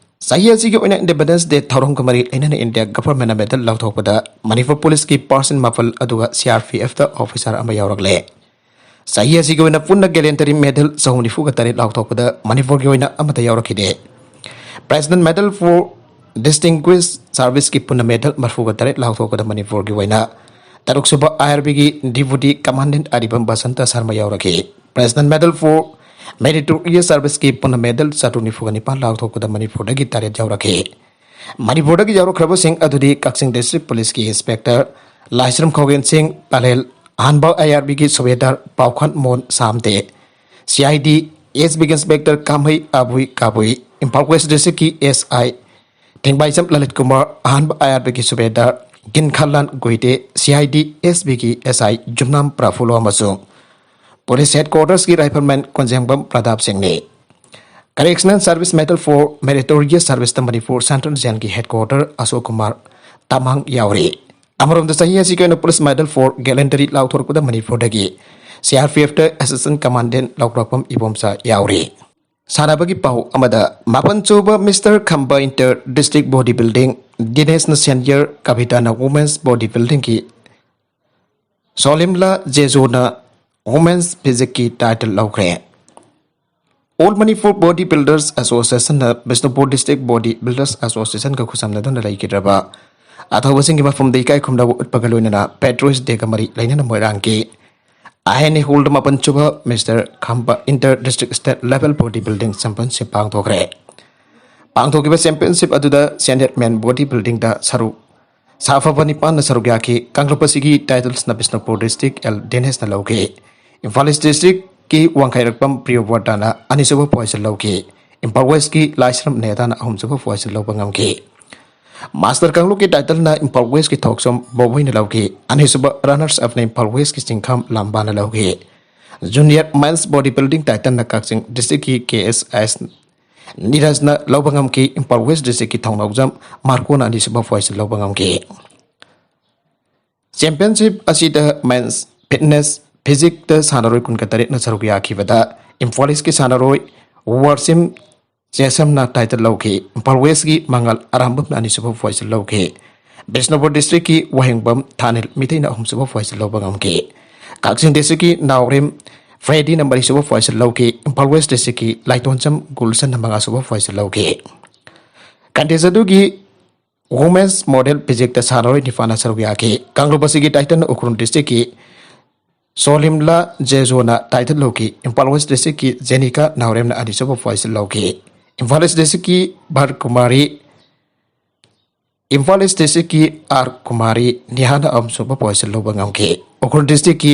ꯆꯍꯤ ꯑꯁꯤꯒꯤ ꯑꯣꯏꯅ ꯏꯟꯗꯤꯄꯦꯟꯗꯦꯟꯁ ꯗꯦ ꯊꯧꯔꯝꯒ ꯃꯔꯤ ꯂꯩꯅꯅ ꯏꯟꯗꯤꯌꯥ ꯒꯚꯔꯟꯃꯦꯟꯠꯅ ꯃꯦꯗꯜ ꯂꯥꯎꯊꯣꯛꯄꯗ ꯃꯅꯤꯄꯨꯔ ꯄꯨꯂꯤꯁꯀꯤ ꯄꯥꯔꯁꯟ ꯃꯥꯄꯜ ꯑꯗꯨꯒ ꯁꯤ ꯑꯥꯔ ꯄꯤ ꯑꯦꯐꯇ ꯑꯣꯐꯤꯁꯥꯔ ꯑꯃ ꯌꯥꯎꯔꯛꯂꯦ꯫ ꯆꯍꯤ ꯑꯁꯤꯒꯤ ꯑꯣꯏꯅ ꯄꯨꯟꯅ ꯒꯦꯂꯦꯟꯇꯔꯤ ꯃꯦꯗꯜ ꯆꯍꯨꯝ ꯅꯤꯐꯨꯒ ꯇꯔꯦꯠ ꯂꯥꯎꯊꯣꯛꯄꯗ ꯃꯅꯤꯄꯨꯔꯒꯤ ꯑꯣꯏꯅ ꯑꯃꯠꯇ ꯌꯥꯎꯔꯛꯈꯤꯗꯦ꯫ ꯄ꯭ꯔꯦꯁꯤꯗꯦꯟꯠ ꯃꯦꯗꯜ ꯐꯣꯔ ꯗꯤꯁꯇꯤꯡꯒ꯭ꯋꯤꯁ ꯁꯥꯔꯚꯤꯁꯀꯤ ꯄꯨꯟꯅ ꯃꯦꯗꯜ ꯃꯔꯤꯐꯨꯒ ꯇꯔꯦꯠ ꯂꯥꯎꯊꯣꯛꯄꯗ ꯃꯅꯤꯄꯨꯔꯒꯤ ꯑꯣꯏꯅ ꯇꯔꯨꯛꯁꯨꯕ ꯑꯥꯏ ꯑꯥꯔ ꯕꯤꯒꯤ ꯗꯤꯄꯨꯇꯤ ꯀꯃꯥꯟꯗꯦꯟꯠ ꯑꯔꯤꯕꯝ ꯕꯁꯟꯇ ꯁꯔꯃ ꯌꯥꯎꯔꯛꯈꯤ꯫ ꯄ꯭ꯔꯦꯁꯤꯗꯦꯟꯠ ꯃꯦꯗꯜ ꯐꯣꯔ ꯃꯦꯔꯤꯇꯣꯔꯤꯌꯁ ꯁꯥꯔꯚꯤꯁꯀꯤ ꯄꯨꯟꯅ ꯃꯦꯗꯜ ꯆꯥꯇ꯭ꯔꯨꯛ ꯅꯤꯐꯨꯒ ꯅꯤꯄꯥꯟ ꯂꯥꯎꯊꯣꯛꯄꯗ ꯃꯅꯤꯄꯨꯔꯗꯒꯤ ꯇꯔꯦꯠ ꯌꯥꯎꯔꯛꯈꯤ꯫ ꯃꯅꯤꯄꯨꯔꯗꯒꯤ ꯌꯥꯎꯔꯛꯈ꯭ꯔꯕꯁꯤꯡ ꯑꯗꯨꯗꯤ ꯀꯛꯆꯤꯡ ꯗꯤꯁꯇ꯭ꯔꯤꯛ ꯄꯨꯂꯤꯁꯀꯤ ꯏꯟꯁꯄꯦꯛꯇꯔ ꯂꯥꯏꯁ꯭ꯔꯝ ꯈꯣꯒꯦꯟ ꯁꯤꯡ ꯄꯂꯦꯜ, ꯑꯍꯥꯟꯕ ꯑꯥꯏ R ꯕꯤꯒꯤ ꯁꯨꯕꯦꯗꯥꯔ ꯄꯥꯎꯈꯟ Mohan Samte, C I D S ꯕꯤꯒꯤ ꯏꯟꯁꯄꯦꯛꯇꯔ ꯀꯥꯝꯍꯩ ꯑꯥꯕꯨꯏ ꯀꯥꯕꯨꯏ, ꯏꯝꯐꯥꯜ ꯋꯦꯁ ꯗꯤꯁꯇ꯭ꯔꯤꯛꯀꯤ ꯑꯦꯁ ꯑꯥꯏ ꯊꯦꯡꯕꯥꯏꯆꯝ ꯂꯂꯤꯠ ꯀꯨꯃꯥꯔ, ꯑꯍꯥꯟꯕ ꯑꯥꯏ ꯑꯥꯔ ꯕꯤꯒꯤ ꯁꯨꯕꯦꯗꯥꯔ ꯒꯤꯟꯈꯥꯟꯂꯥꯜ ꯒꯨꯏꯇꯦ, ꯁꯤ ꯑꯥꯏ ꯗꯤ ꯑꯦꯁ ꯕꯤꯒꯤ ꯑꯦꯁ ꯑꯥꯏ ꯖꯨꯝꯅꯥꯝ ꯄ꯭ꯔꯐꯨꯂꯣ ꯑꯃꯁꯨꯡ ꯄꯨꯂꯤꯁ ꯍꯦꯗꯀ꯭ꯋꯥꯇꯔꯁꯀꯤ ꯔꯥꯏꯐꯜꯃꯦꯟ ꯀꯣꯟꯖꯦꯡꯕꯝ ꯄ꯭ꯔꯗꯥꯞ ꯁꯤꯡꯅꯤ꯫ Correctional service medal for meritorious ꯁꯥꯔꯚꯤꯁꯇ ꯃꯅꯤꯄꯨꯔ ꯁꯦꯟꯇ꯭ꯔꯦꯜ ꯖꯦꯜꯒꯤ ꯍꯦꯗꯀ꯭ꯋꯥꯇꯔ ꯑꯁꯣꯛ ꯀꯨꯃꯥꯔ ꯇꯥꯃꯥꯡ ꯌꯥꯎꯔꯤ꯫ ꯑꯃꯔꯣꯝꯗ ꯆꯍꯤ ꯑꯁꯤꯒꯤ ꯑꯣꯏꯅ ꯄꯨꯂꯤꯁ ꯃꯦꯗꯜ ꯐꯣꯔ ꯒꯦꯂꯦꯟꯇꯔꯤ ꯂꯥꯎꯊꯣꯔꯛꯄꯗ ꯃꯅꯤꯄꯨꯔꯗꯒꯤ ꯁꯤ ꯑꯥꯔ ꯄꯤ ꯑꯦꯐꯇ ꯑꯦꯁꯤꯁꯇꯦꯟꯠ ꯀꯃꯥꯟꯗꯦꯟꯠ ꯂꯧꯔꯛꯐꯝ ꯏꯕꯣꯝꯆꯥ ꯌꯥꯎꯔꯤ꯫ ꯁꯥꯟꯅꯕꯒꯤ ꯄꯥꯎ ꯑꯃꯗ, ꯃꯥꯄꯟ ꯁꯨꯕ ꯃꯤꯁꯇꯔ ꯈꯝꯕ ꯏꯟꯇꯔ ꯗꯤꯁꯇ꯭ꯔꯤꯛ ꯕꯣꯗꯤ ꯕꯤꯜꯗꯤꯡ, ꯗꯤꯅꯦꯁꯅ ꯁꯦꯅꯤꯌꯔ, ꯀꯕꯤꯇꯥꯅ ꯋꯨꯃꯦꯟꯁ ꯕꯣꯗꯤ ꯕꯤꯜꯗꯤꯡꯒꯤ, ꯁꯣꯂꯤꯝꯂꯥ ꯖꯦꯖꯣꯅ ꯋꯨꯃꯦꯟꯁ ꯐꯤꯖꯤꯛꯀꯤ ꯇꯥꯏꯇꯜ ꯂꯧꯈ꯭ꯔꯦ꯫ ꯑꯣꯜ ꯃꯅꯤꯄꯨꯔ ꯕꯣꯗꯤ ꯕꯤꯜꯗꯔꯁ ꯑꯦꯁꯣꯁꯤꯌꯦꯁꯟꯅ ꯕꯤꯁꯅꯨꯄꯨꯔ ꯗꯤꯁꯇ꯭ꯔꯤꯛ ꯕꯣꯗꯤ ꯕꯤꯜꯗꯔꯁ ꯑꯦꯁꯣꯁꯤꯌꯦꯁꯟꯒ ꯈꯨꯠꯁꯝꯅꯗꯨꯅ ꯂꯩꯈꯤꯗ꯭ꯔꯕ ꯑꯊꯧꯕꯁꯤꯡꯒꯤ ꯃꯐꯝꯗ ꯏꯀꯥꯏ ꯈꯨꯝꯅꯕ ꯎꯠꯄꯒ ꯂꯣꯏꯅꯅ ꯄꯦꯇ꯭ꯔꯣꯏꯁ ꯗꯦꯒ ꯃꯔꯤ ꯂꯩꯅꯅ ꯃꯣꯏꯔꯥꯡꯒꯤ ꯑꯥꯏ ꯑꯦꯟ ꯑꯦ ꯍꯣꯜꯗ ꯃꯥꯄꯟ ꯁꯨꯕ ꯃꯤꯁꯇꯔ ꯈꯝꯕ inter district state level body building championship ꯄꯥꯡꯊꯣꯛꯈ꯭ꯔꯦ꯫ ꯄꯥꯡꯊꯣꯛꯈꯤꯕ ꯆꯦꯝꯄꯤꯌꯟꯁꯤꯞ ꯑꯗꯨꯗ ꯁꯦꯅꯤꯌꯔ ꯃꯦꯟ ꯕꯣꯗꯤ ꯕꯤꯜꯗꯤꯡꯗ ꯁꯔꯨꯛ ꯁꯥꯐꯕ ꯅꯤꯄꯥꯟꯅ ꯁꯔꯨꯛ ꯌꯥꯈꯤ꯫ ꯀꯥꯡꯂꯨꯞ ꯑꯁꯤꯒꯤ ꯇꯥꯏꯇꯜꯁꯅ ꯕꯤꯁꯅꯨꯄꯨꯔ ꯗꯤꯁꯇ꯭ꯔꯤꯛ ꯑꯦꯜ ꯗꯦꯅꯦꯁꯅ ꯂꯧꯈꯤ꯫ ꯏꯝꯐꯥꯜ ꯏꯁ ꯗꯤꯁꯇ꯭ꯔꯤꯛꯀꯤ ꯋꯥꯡꯈꯩꯔꯛꯄꯝ ꯄ꯭ꯔꯤꯌꯣꯕ꯭ꯔꯇꯥꯅ ꯑꯅꯤꯁꯨꯕ ꯄꯣꯖꯤꯁꯟ ꯂꯧꯈꯤ꯫ ꯏꯝꯐꯥꯜ ꯋꯦꯁꯀꯤ ꯂꯥꯏꯁ꯭ꯔꯝ ꯅꯦꯗꯥꯅ ꯑꯍꯨꯝꯁꯨꯕ ꯄꯣꯖꯤꯁꯟ ꯂꯧꯕ ꯉꯝꯈꯤ꯫ ꯃꯥꯁꯇꯔ ꯀꯥꯡꯂꯨꯞꯀꯤ ꯇꯥꯏꯇꯜꯅ ꯏꯝꯐꯥꯜ ꯋꯦꯁꯀꯤ ꯊꯣꯛꯆꯣꯝ ꯕꯣꯕꯣꯏꯅ ꯂꯧꯈꯤ꯫ ꯑꯅꯤꯁꯨꯕ ꯔꯅꯔꯁ ꯑꯞꯅ ꯏꯝꯐꯥꯜ ꯋꯦꯁꯀꯤ ꯆꯤꯡꯈꯥꯝ ꯂꯥꯝꯕꯥꯅ ꯂꯧꯈꯤ꯫ ꯖꯨꯅꯤꯌꯔ ꯃꯦꯟꯁ ꯕꯣꯗꯤ ꯕꯤꯜꯗꯤꯡ ꯇꯥꯏꯇꯜꯅ ꯀꯛꯆꯤꯡ ꯗꯤꯁꯇ꯭ꯔꯤꯛꯀꯤ ꯀꯦ ꯑꯦꯁ ꯑꯦꯁ ꯅꯤꯔꯖꯅ ꯂꯧꯕ ꯉꯝꯈꯤ꯫ ꯏꯝꯐꯥꯜ ꯋꯦꯁ ꯗꯤꯁꯇ꯭ꯔꯤꯛꯀꯤ ꯊꯧꯅꯥꯎꯖꯝ ꯃꯥꯔꯀꯣꯅ ꯑꯅꯤꯁꯨꯕ ꯄꯣꯖꯤꯁꯟ ꯂꯧꯕ ꯉꯝꯈꯤ꯫ ꯆꯦꯝꯄꯤꯌꯟꯁꯤꯞ ꯑꯁꯤꯗ ꯃꯦꯟꯁ ꯐꯤꯠꯅꯦꯁ ꯐꯤꯖꯤꯛꯇ ꯁꯥꯟꯅꯔꯣꯏ ꯀꯨꯟꯒ ꯇꯔꯦꯠꯅ ꯁꯔꯨꯛ ꯌꯥꯈꯤꯕꯗ ꯏꯝꯐꯥꯜ ꯏꯁꯀꯤ ꯁꯥꯟꯅꯔꯣꯏ ꯋꯥꯔꯁꯤꯝ ꯆꯦꯁꯝꯅ ꯇꯥꯏꯇꯜ ꯂꯧꯈꯤ꯫ ꯏꯝꯐꯥꯜ ꯋꯦꯁꯀꯤ ꯃꯉꯥꯜ ꯑꯔꯥꯝꯕꯝꯅ ꯑꯅꯤꯁꯨꯕ ꯄꯣꯖꯤꯁꯟ ꯂꯧꯈꯤ꯫ ꯕꯤꯁꯅꯨꯄꯨꯔ ꯗꯤꯁꯇ꯭ꯔꯤꯛꯀꯤ ꯋꯥꯍꯦꯡꯕꯝ ꯊꯥꯅꯤꯜ ꯃꯤꯇꯩꯅ ꯑꯍꯨꯝꯁꯨꯕ ꯄꯣꯖꯤꯁꯟ ꯂꯧꯕ ꯉꯝꯈꯤ꯫ ꯀꯛꯆꯤꯡ ꯗꯤꯁꯇ꯭ꯔꯤꯛꯀꯤ ꯅꯥꯎꯔꯦꯝ ꯐ꯭ꯔꯦꯗꯤꯅ ꯃꯔꯤꯁꯨꯕ ꯄꯣꯖꯤꯁꯟ ꯂꯧꯈꯤ꯫ ꯏꯝꯐꯥꯜ ꯋꯦꯁ ꯗꯤꯁꯇ꯭ꯔꯤꯛꯀꯤ ꯂꯥꯏꯇꯣꯟꯆꯝ ꯒꯨꯜꯁꯟꯅ ꯃꯉꯥꯁꯨꯕ ꯄꯣꯖꯤꯁꯟ ꯂꯧꯈꯤ꯫ ꯀꯟꯇꯦꯁ ꯑꯗꯨꯒꯤ ꯋꯨꯃꯦꯟꯁ ꯃꯣꯗꯦꯜ ꯐꯤꯖꯤꯛꯇ ꯁꯥꯟꯅꯔꯣꯏ ꯅꯤꯄꯥꯟꯅ ꯁꯔꯨꯛ ꯌꯥꯈꯤ꯫ ꯀꯥꯡꯂꯨꯞ ꯑꯁꯤꯒꯤ ꯇꯥꯏꯇꯜ ꯎꯈ꯭ꯔꯨꯜ ꯗꯤꯁꯇ꯭ꯔꯤꯛꯀꯤ ꯁꯣꯂꯤꯝꯂꯥ ꯖꯦꯖꯣꯅ ꯇꯥꯏꯇꯜ ꯂꯧꯈꯤ꯫ ꯏꯝꯐꯥꯜ ꯋꯦꯁ ꯗꯤꯁꯇ꯭ꯔꯤꯛꯀꯤ ꯖꯦꯅꯤꯀꯥ ꯅꯥꯎꯔꯦꯝꯅ ꯑꯅꯤꯁꯨꯕ ꯄꯣꯖꯤꯁꯟ ꯂꯧꯈꯤ꯫ ꯏꯝꯐꯥꯜ ꯏꯁ ꯗꯤꯁꯇ꯭ꯔꯤꯛꯀꯤ ꯚꯔꯀꯨꯃꯥꯔꯤ, ꯏꯝꯐꯥꯜ ꯏꯁ ꯗꯤꯁꯇ꯭ꯔꯤꯛꯀꯤ ꯑꯥꯔ ꯀꯨꯃꯥꯔꯤ ꯅꯤꯍꯥꯅ ꯑꯍꯨꯝꯁꯨꯕ ꯄꯣꯖꯤꯁꯟ ꯂꯧꯕ ꯉꯝꯈꯤ꯫ ꯎꯈ꯭ꯔꯨꯜ ꯗꯤꯁꯇ꯭ꯔꯤꯛꯀꯤ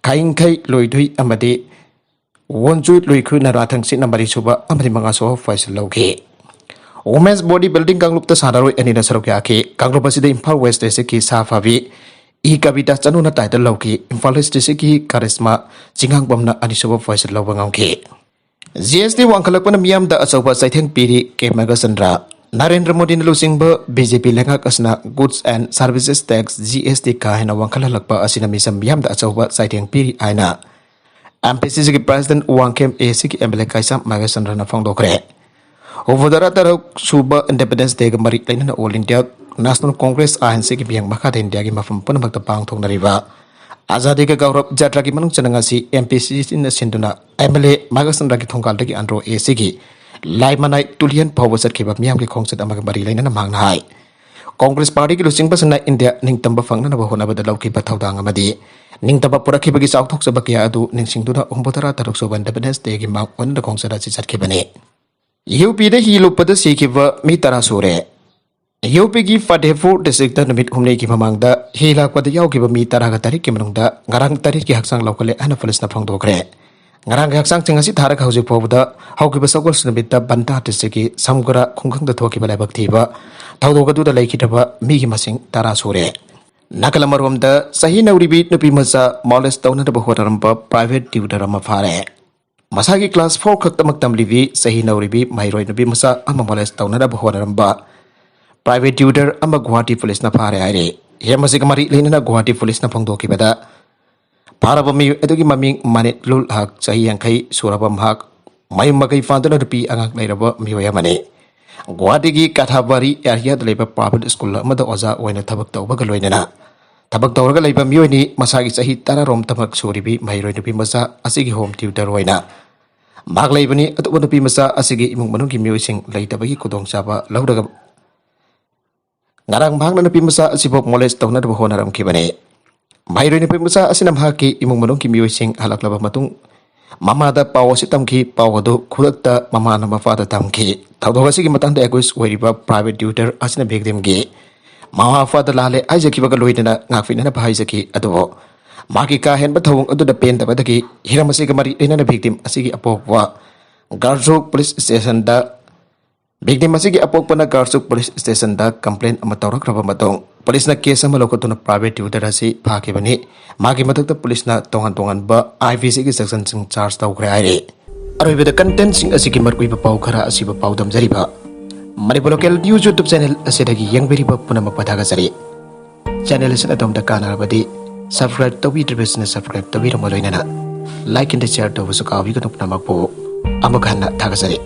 ꯈꯥꯏꯌꯤꯡꯈꯩ ꯂꯣꯏꯗꯨꯏ ꯑꯃꯗꯤ ꯋꯣꯟꯖꯨꯏ ꯂꯣꯏꯈꯨꯅ ꯔꯥꯊꯪꯁꯤꯠꯅ ꯃꯔꯤꯁꯨꯕ ꯑꯃꯗꯤ ꯃꯉꯥꯁꯨꯕ ꯄꯣꯖꯤꯁꯟ ꯂꯧꯈꯤ꯫ ꯋꯨꯃꯦꯟꯁ ꯕꯣꯗꯤ ꯕꯤꯜꯗꯤꯡ ꯀꯥꯡꯂꯨꯞꯇ ꯁꯥꯟꯅꯔꯣꯏ ꯑꯅꯤꯅ ꯁꯔꯨꯛ ꯌꯥꯈꯤ꯫ ꯀꯥꯡꯂꯨꯞ ꯑꯁꯤꯗ ꯏꯝꯐꯥꯜ ꯋꯦꯁ ꯗꯤꯁꯇ꯭ꯔꯤꯛꯀꯤ ꯁꯥ ꯐꯥꯕꯤ ꯏ ꯀꯕꯤꯇꯥ ꯆꯅꯨꯅ ꯇꯥꯏꯇꯜ ꯂꯧꯈꯤ꯫ ꯏꯝꯐꯥꯜ ꯏꯁ ꯗꯤꯁꯇ꯭ꯔꯤꯛꯀꯤ ꯀꯔꯤꯁꯃꯥ ꯆꯤꯡꯉꯥꯡꯕꯝꯅ ꯑꯅꯤꯁꯨꯕ ꯄꯣꯖꯤꯁꯟ ꯂꯧꯕ ꯉꯝꯈꯤ꯫ ꯖꯤ ꯑꯦꯁ ꯇꯤ ꯋꯥꯡꯈꯠꯂꯛꯄꯅ ꯃꯤꯌꯥꯝꯗ ꯑꯆꯧꯕ ꯆꯩꯊꯦꯡ ꯄꯤꯔꯤ, ꯀꯦ ꯃꯒꯁꯟꯗ꯭ꯔ꯫ ꯅꯔꯦꯟꯗ꯭ꯔ ꯃꯣꯗꯤꯅ ꯂꯨꯆꯤꯡꯕ ꯕꯤ ꯖꯦ ꯄꯤ ꯂꯩꯉꯥꯛ ꯑꯁꯤꯅ Goods and Services Tax, G S T, ꯀꯥ ꯍꯦꯟꯅ ꯋꯥꯡꯈꯠꯍꯜꯂꯛꯄ ꯑꯁꯤꯅ ꯃꯤꯆꯝ ꯃꯤꯌꯥꯝꯗ ꯑꯆꯧꯕ ꯆꯩꯊꯦꯡ ꯄꯤꯔꯤ ꯍꯥꯏꯅ ꯑꯦꯝ ꯄꯤ ꯁꯤ ꯁꯤꯒꯤ ꯄ꯭ꯔꯦꯁꯤꯗꯦꯟ ꯋꯥꯡꯈꯦꯝ ꯑꯦ ꯁꯤꯒꯤ ꯑꯦꯝ ꯑꯦꯜ ꯑꯦ ꯀꯥꯏꯁꯥꯝ ꯃꯥꯒꯦꯁꯟꯗ꯭ꯔꯅ ꯐꯣꯡꯗꯣꯛꯈ꯭ꯔꯦ꯫ ꯍꯨꯝꯐꯨꯇꯔꯥ ꯇꯔꯨꯛ ꯁꯨꯕ ꯏꯟꯗꯤꯄꯦꯟꯗꯦꯟꯁ ꯗꯦꯒ ꯃꯔꯤ ꯂꯩꯅꯅ all India national congress I N ꯁꯤꯒꯤ ꯃꯤꯠꯌꯦꯡ ꯃꯈꯥꯗ ꯏꯟꯗꯤꯌꯥꯒꯤ ꯃꯐꯝ ꯄꯨꯝꯅꯃꯛꯇ ꯄꯥꯡꯊꯣꯛꯅꯔꯤꯕ ꯑꯖꯥꯗꯤ ꯀ ꯒꯧꯔꯕ ꯖꯥꯇ꯭ꯔꯥꯒꯤ ꯃꯅꯨꯡ ꯆꯟꯅ ꯉꯁꯤ ꯑꯦꯝ ꯄꯤ ꯁꯤ ꯁꯤꯅ ꯁꯤꯟꯗꯨꯅ ꯑꯦꯝ ꯑꯦꯜ ꯑꯦ ꯃꯥꯒꯦꯁꯟꯗ꯭ꯔꯒꯤ ꯊꯣꯡꯒꯥꯜꯗꯒꯤ ꯑꯟꯗ꯭ꯔꯣ ꯑꯦ ꯁꯤꯒꯤ ꯂꯥꯏꯃꯅꯥꯏ ꯇꯨꯂꯤꯍꯟ ꯐꯥꯎꯕ ꯆꯠꯈꯤꯕ ꯃꯤꯌꯥꯝꯒꯤ ꯈꯣꯡꯆꯠ ꯑꯃꯒ ꯃꯔꯤ ꯂꯩꯅꯅ ꯃꯍꯥꯛꯅ ꯍꯥꯏ, ꯀꯣꯡꯒ꯭ꯔꯦꯁ ꯄꯥꯔꯇꯤꯒꯤ ꯂꯨꯆꯤꯡꯕꯁꯤꯡꯅ ꯏꯟꯗꯤꯌꯥ ꯅꯤꯡꯇꯝꯕ ꯐꯪꯅꯅꯕ ꯍꯣꯠꯅꯕꯗ ꯂꯧꯈꯤꯕ ꯊꯧꯗꯥꯡ ꯑꯃꯗꯤ ꯅꯤꯡꯇꯝꯕ ꯄꯨꯔꯛꯈꯤꯕꯒꯤ ꯆꯥꯎꯊꯣꯛꯆꯕ ꯀꯌꯥ ꯑꯗꯨ ꯅꯤꯡꯁꯤꯡꯗꯨꯅ ꯍꯨꯝꯐꯨꯇꯔꯥ ꯇꯔꯨꯛ ꯁꯨꯕ ꯏꯟꯗꯤꯄꯦꯟꯗꯦꯟꯁ ꯗꯦꯒꯤ ꯃꯥꯡ ꯑꯣꯏꯅ ꯈꯣꯡꯆꯠ ꯑꯁꯤ ꯆꯠꯈꯤꯕꯅꯤ꯫ ꯌꯨ ꯄꯤꯗ ꯍꯤ ꯂꯨꯞꯄꯗ ꯁꯤꯈꯤꯕ ꯃꯤ ꯇꯔꯥ ꯁꯨꯔꯦ꯫ ꯌꯨ ꯄꯤꯒꯤ ꯐꯇꯦꯍꯄꯨꯔ ꯗꯤꯁꯇ꯭ꯔꯤꯛꯇ ꯅꯨꯃꯤꯠ ꯍꯨꯝꯅꯤꯒꯤ ꯃꯃꯥꯡꯗ ꯍꯤ ꯂꯥꯛꯄꯗ ꯌꯥꯎꯈꯤꯕ ꯃꯤ ꯇꯔꯥꯒ ꯇꯔꯦꯠꯀꯤ ꯃꯅꯨꯡꯗ ꯉꯔꯥꯡ ꯇꯔꯦꯠꯀꯤ ꯍꯛꯆꯥꯡ ꯂꯧꯈꯠꯂꯦ ꯍꯥꯏꯅ ꯄꯨꯂꯤꯁꯅ ꯐꯣꯡꯗꯣꯛꯈ꯭ꯔꯦ꯫ ꯉꯔꯥꯡꯒꯤ ꯍꯛꯆꯥꯡꯁꯤꯡ ꯑꯁꯤ ꯊꯥꯔꯒ ꯍꯧꯖꯤꯛ ꯐꯥꯎꯕꯗ ꯍꯧꯈꯤꯕ ꯁꯒꯣꯜꯁꯦꯜ ꯅꯨꯃꯤꯠꯇ ꯕꯟꯗꯥ ꯗꯤꯁꯇ꯭ꯔꯤꯛꯀꯤ ꯁꯝꯒꯔꯥ ꯈꯨꯡꯒꯪꯗ ꯊꯣꯛꯈꯤꯕ ꯂꯥꯏꯕꯛ ꯊꯤꯕ ꯊꯧꯗꯣꯛ ꯑꯗꯨꯗ ꯂꯩꯈꯤꯗ꯭ꯔꯕ ꯃꯤꯒꯤ ꯃꯁꯤꯡ ꯇꯔꯥ ꯁꯨꯔꯦ꯫ ꯅꯥꯀꯜ ꯑꯃꯔꯣꯝꯗ ꯆꯍꯤ ꯅꯧꯔꯤꯕꯤ ꯅꯨꯄꯤ ꯃꯆꯥ ꯃꯣꯂꯦꯁ ꯇꯧꯅꯅꯕ ꯍꯣꯠꯅꯔꯝꯕ ꯄ꯭ꯔꯥꯏꯚꯦꯠ ꯇ꯭ꯌꯨꯇꯔ ꯑꯃ ꯐꯥꯔꯦ꯫ ꯃꯁꯥꯒꯤ ꯀ꯭ꯂꯥꯁ ꯐꯣꯔ ꯈꯛꯇꯃꯛ ꯇꯝꯂꯤꯕꯤ ꯆꯍꯤ ꯅꯧꯔꯤꯕꯤ ꯃꯍꯩꯔꯣꯏ ꯅꯨꯄꯤ ꯃꯆꯥ ꯑꯃ ꯃꯣꯂꯦꯁ ꯇꯧꯅꯅꯕ ꯍꯣꯠꯅꯔꯝꯕ ꯄ꯭ꯔꯥꯏꯚꯦꯠ ꯇ꯭ꯌꯨꯇꯔ ꯑꯃ ꯒꯨꯋꯥꯍꯥꯇꯤ ꯄꯨꯂꯤꯁꯅ ꯐꯥꯔꯦ ꯍꯥꯏꯔꯤ꯫ ꯍꯤꯔꯝ ꯑꯁꯤꯒ ꯃꯔꯤ ꯂꯩꯅꯅ ꯒꯨꯋꯥꯍꯥꯇꯤ ꯄꯨꯂꯤꯁꯅ ꯐꯣꯡꯗꯣꯛꯈꯤꯕꯗ, ꯐꯥꯔꯕ ꯃꯤꯑꯣꯏ ꯑꯗꯨꯒꯤ ꯃꯃꯤꯡ ꯃꯥꯅꯤꯛ ꯂꯨꯜ ꯍꯛ, ꯆꯍꯤ ꯌꯥꯡꯈꯩ ꯁꯨꯔꯕ ꯃꯍꯥꯛ ꯃꯌꯨꯝ ꯃꯀꯩ ꯄꯥꯟꯗꯨꯅ ꯅꯨꯄꯤ ꯑꯉꯥꯡ ꯂꯩꯔꯕ ꯃꯤꯑꯣꯏ ꯑꯃꯅꯤ꯫ ꯒꯨꯋꯥꯍꯥꯇꯤꯒꯤ ꯀꯥꯊꯥꯕꯥꯔꯤ ꯑꯦꯔꯤꯌꯥꯗ ꯂꯩꯕ ꯄ꯭ꯔꯥꯏꯚꯦꯠ ꯁ꯭ꯀꯨꯜ ꯑꯃꯗ ꯑꯣꯖꯥ ꯑꯣꯏꯅ ꯊꯕꯛ ꯇꯧꯕꯒ ꯂꯣꯏꯅꯅ ꯊꯕꯛ ꯇꯧꯔꯒ ꯂꯩꯕ ꯃꯤꯑꯣꯏꯅꯤ꯫ ꯃꯁꯥꯒꯤ ꯆꯍꯤ ꯇꯔꯥꯔꯣꯝ ꯊꯕꯛ ꯁꯨꯔꯤꯕꯤ ꯃꯍꯩꯔꯣꯏ ꯅꯨꯄꯤ ꯃꯆꯥ ꯑꯁꯤꯒꯤ ꯍꯣꯝ ꯇ꯭ꯌꯨꯇꯔ ꯑꯣꯏꯅ ꯃꯍꯥꯛ ꯂꯩꯕꯅꯤ꯫ ꯑꯇꯣꯞꯄ ꯅꯨꯄꯤ ꯃꯆꯥ ꯑꯁꯤꯒꯤ ꯏꯃꯨꯡ ꯃꯅꯨꯡꯒꯤ ꯃꯤꯑꯣꯏꯁꯤꯡ ꯂꯩꯇꯕꯒꯤ ꯈꯨꯗꯣꯡꯆꯥꯕ ꯂꯧꯔꯒ ꯉꯔꯥꯡ ꯃꯍꯥꯛꯅ ꯅꯨꯄꯤ ꯃꯆꯥ ꯑꯁꯤꯕꯨ ꯃꯣꯂꯦꯁ ꯇꯧꯅꯅꯕ ꯍꯣꯠꯅꯔꯝꯈꯤꯕꯅꯤ꯫ ꯃꯍꯩꯔꯣꯏ ꯅꯨꯄꯤ ꯃꯆꯥ ꯑꯁꯤꯅ ꯃꯍꯥꯛꯀꯤ ꯏꯃꯨꯡ ꯃꯅꯨꯡꯒꯤ ꯃꯤꯑꯣꯏꯁꯤꯡ ꯍꯜꯂꯛꯂꯕ ꯃꯇꯨꯡ ꯃꯃꯥꯗ ꯄꯥꯎ ꯑꯁꯤ ꯇꯝꯈꯤ꯫ ꯄꯥꯎ ꯑꯗꯨ ꯈꯨꯗꯛꯇ ꯃꯃꯥꯅ ꯃꯄꯥꯗ ꯇꯝꯈꯤ꯫ ꯊꯧꯗꯣꯛ ꯑꯁꯤꯒꯤ ꯃꯇꯥꯡꯗ ꯑꯦꯀ꯭ꯌꯨꯁ ꯑꯣꯏꯔꯤꯕ ꯄ꯭ꯔꯥꯏꯚꯦꯠ ꯇ꯭ꯌꯨꯇꯔ ꯑꯁꯤꯅ ꯚꯤꯛꯇꯤꯝꯒꯤ ꯃꯃꯥ ꯃꯄꯥꯗ ꯂꯥꯜꯂꯦ ꯍꯥꯏꯖꯈꯤꯕꯒ ꯂꯣꯏꯅꯅ ꯉꯥꯛꯄꯤꯅꯅꯕ ꯍꯥꯏꯖꯈꯤ꯫ ꯑꯗꯨꯕꯨ ꯃꯍꯥꯛꯀꯤ ꯀꯥ ꯍꯦꯟꯕ ꯊꯧꯑꯣꯡ ꯑꯗꯨꯗ ꯄꯦꯟꯗꯕꯗꯒꯤ ꯍꯤꯔꯝ ꯑꯁꯤꯒ ꯃꯔꯤ ꯂꯩꯅꯅ ꯚꯤꯛꯇꯤꯝ ꯑꯁꯤꯒꯤ ꯑꯄꯣꯛꯄ ꯒꯥꯔꯖꯨꯛ ꯄꯨꯂꯤꯁ ꯁ꯭ꯇꯦꯁꯟꯗ ꯚꯤꯛꯇꯤꯝ ꯑꯁꯤꯒꯤ ꯑꯄꯣꯛꯄꯅ ꯒꯥꯔꯖꯨꯛ ꯄꯨꯂꯤꯁ ꯁ꯭ꯇꯦꯁꯟꯗ ꯀꯝꯄ꯭ꯂꯦꯟ ꯑꯃ ꯇꯧꯔꯛꯈ꯭ꯔꯕ ꯃꯇꯨꯡ ꯄꯨꯂꯤꯁꯅ ꯀꯦꯁ ꯑꯃ ꯂꯧꯈꯠꯇꯨꯅ ꯄ꯭ꯔꯥꯏꯚꯦꯠ ꯇ꯭ꯌꯨꯇꯔ ꯑꯁꯤ ꯐꯥꯈꯤꯕꯅꯤ꯫ ꯃꯥꯒꯤ ꯃꯊꯛꯇ ꯄꯨꯂꯤꯁꯅ ꯇꯣꯉꯥꯟ ꯇꯣꯉꯥꯟꯕ ꯑꯥꯏ ꯄꯤ ꯁꯤꯒꯤ ꯁꯦꯛꯁꯟꯁꯤꯡ ꯆꯥꯔꯖ ꯇꯧꯈ꯭ꯔꯦ ꯍꯥꯏꯔꯤ꯫ ꯑꯔꯣꯏꯕꯗ ꯀꯟꯇꯦꯟꯁꯤꯡ ꯑꯁꯤꯒꯤ ꯃꯔꯨꯑꯣꯏꯕ ꯄꯥꯎ ꯈꯔ ꯑꯁꯤꯕꯨ ꯄꯥꯎꯗꯝꯖꯔꯤꯕ Manipur local news YouTube channel ꯑꯁꯤꯗꯒꯤ ꯌꯦꯡꯕꯤꯔꯤꯕ ꯄꯨꯝꯅꯃꯛꯄꯨ ꯊꯥꯒꯠꯆꯔꯤ꯫ ꯆꯦꯅꯦꯜ ꯑꯁꯤꯅ ꯑꯗꯣꯝꯗ ꯀꯥꯟꯅꯔꯕꯗꯤ ꯁꯕꯁꯀ꯭ꯔꯥꯏꯕ ꯇꯧꯕꯤꯗ꯭ꯔꯤꯕꯁꯤꯡꯅ ꯁꯕꯁꯀ꯭ꯔꯥꯏꯕ ꯇꯧꯕꯤꯔꯝꯃ ꯂꯣꯏꯅꯅ Like and share ꯇꯧꯕꯁꯨ ꯀꯥꯎꯕꯤꯒꯅꯨ꯫ ꯄꯨꯝꯅꯃꯛꯄꯨ ꯑꯃꯨꯛ ꯍꯟꯅ ꯊꯥꯒꯠꯆꯔꯤ꯫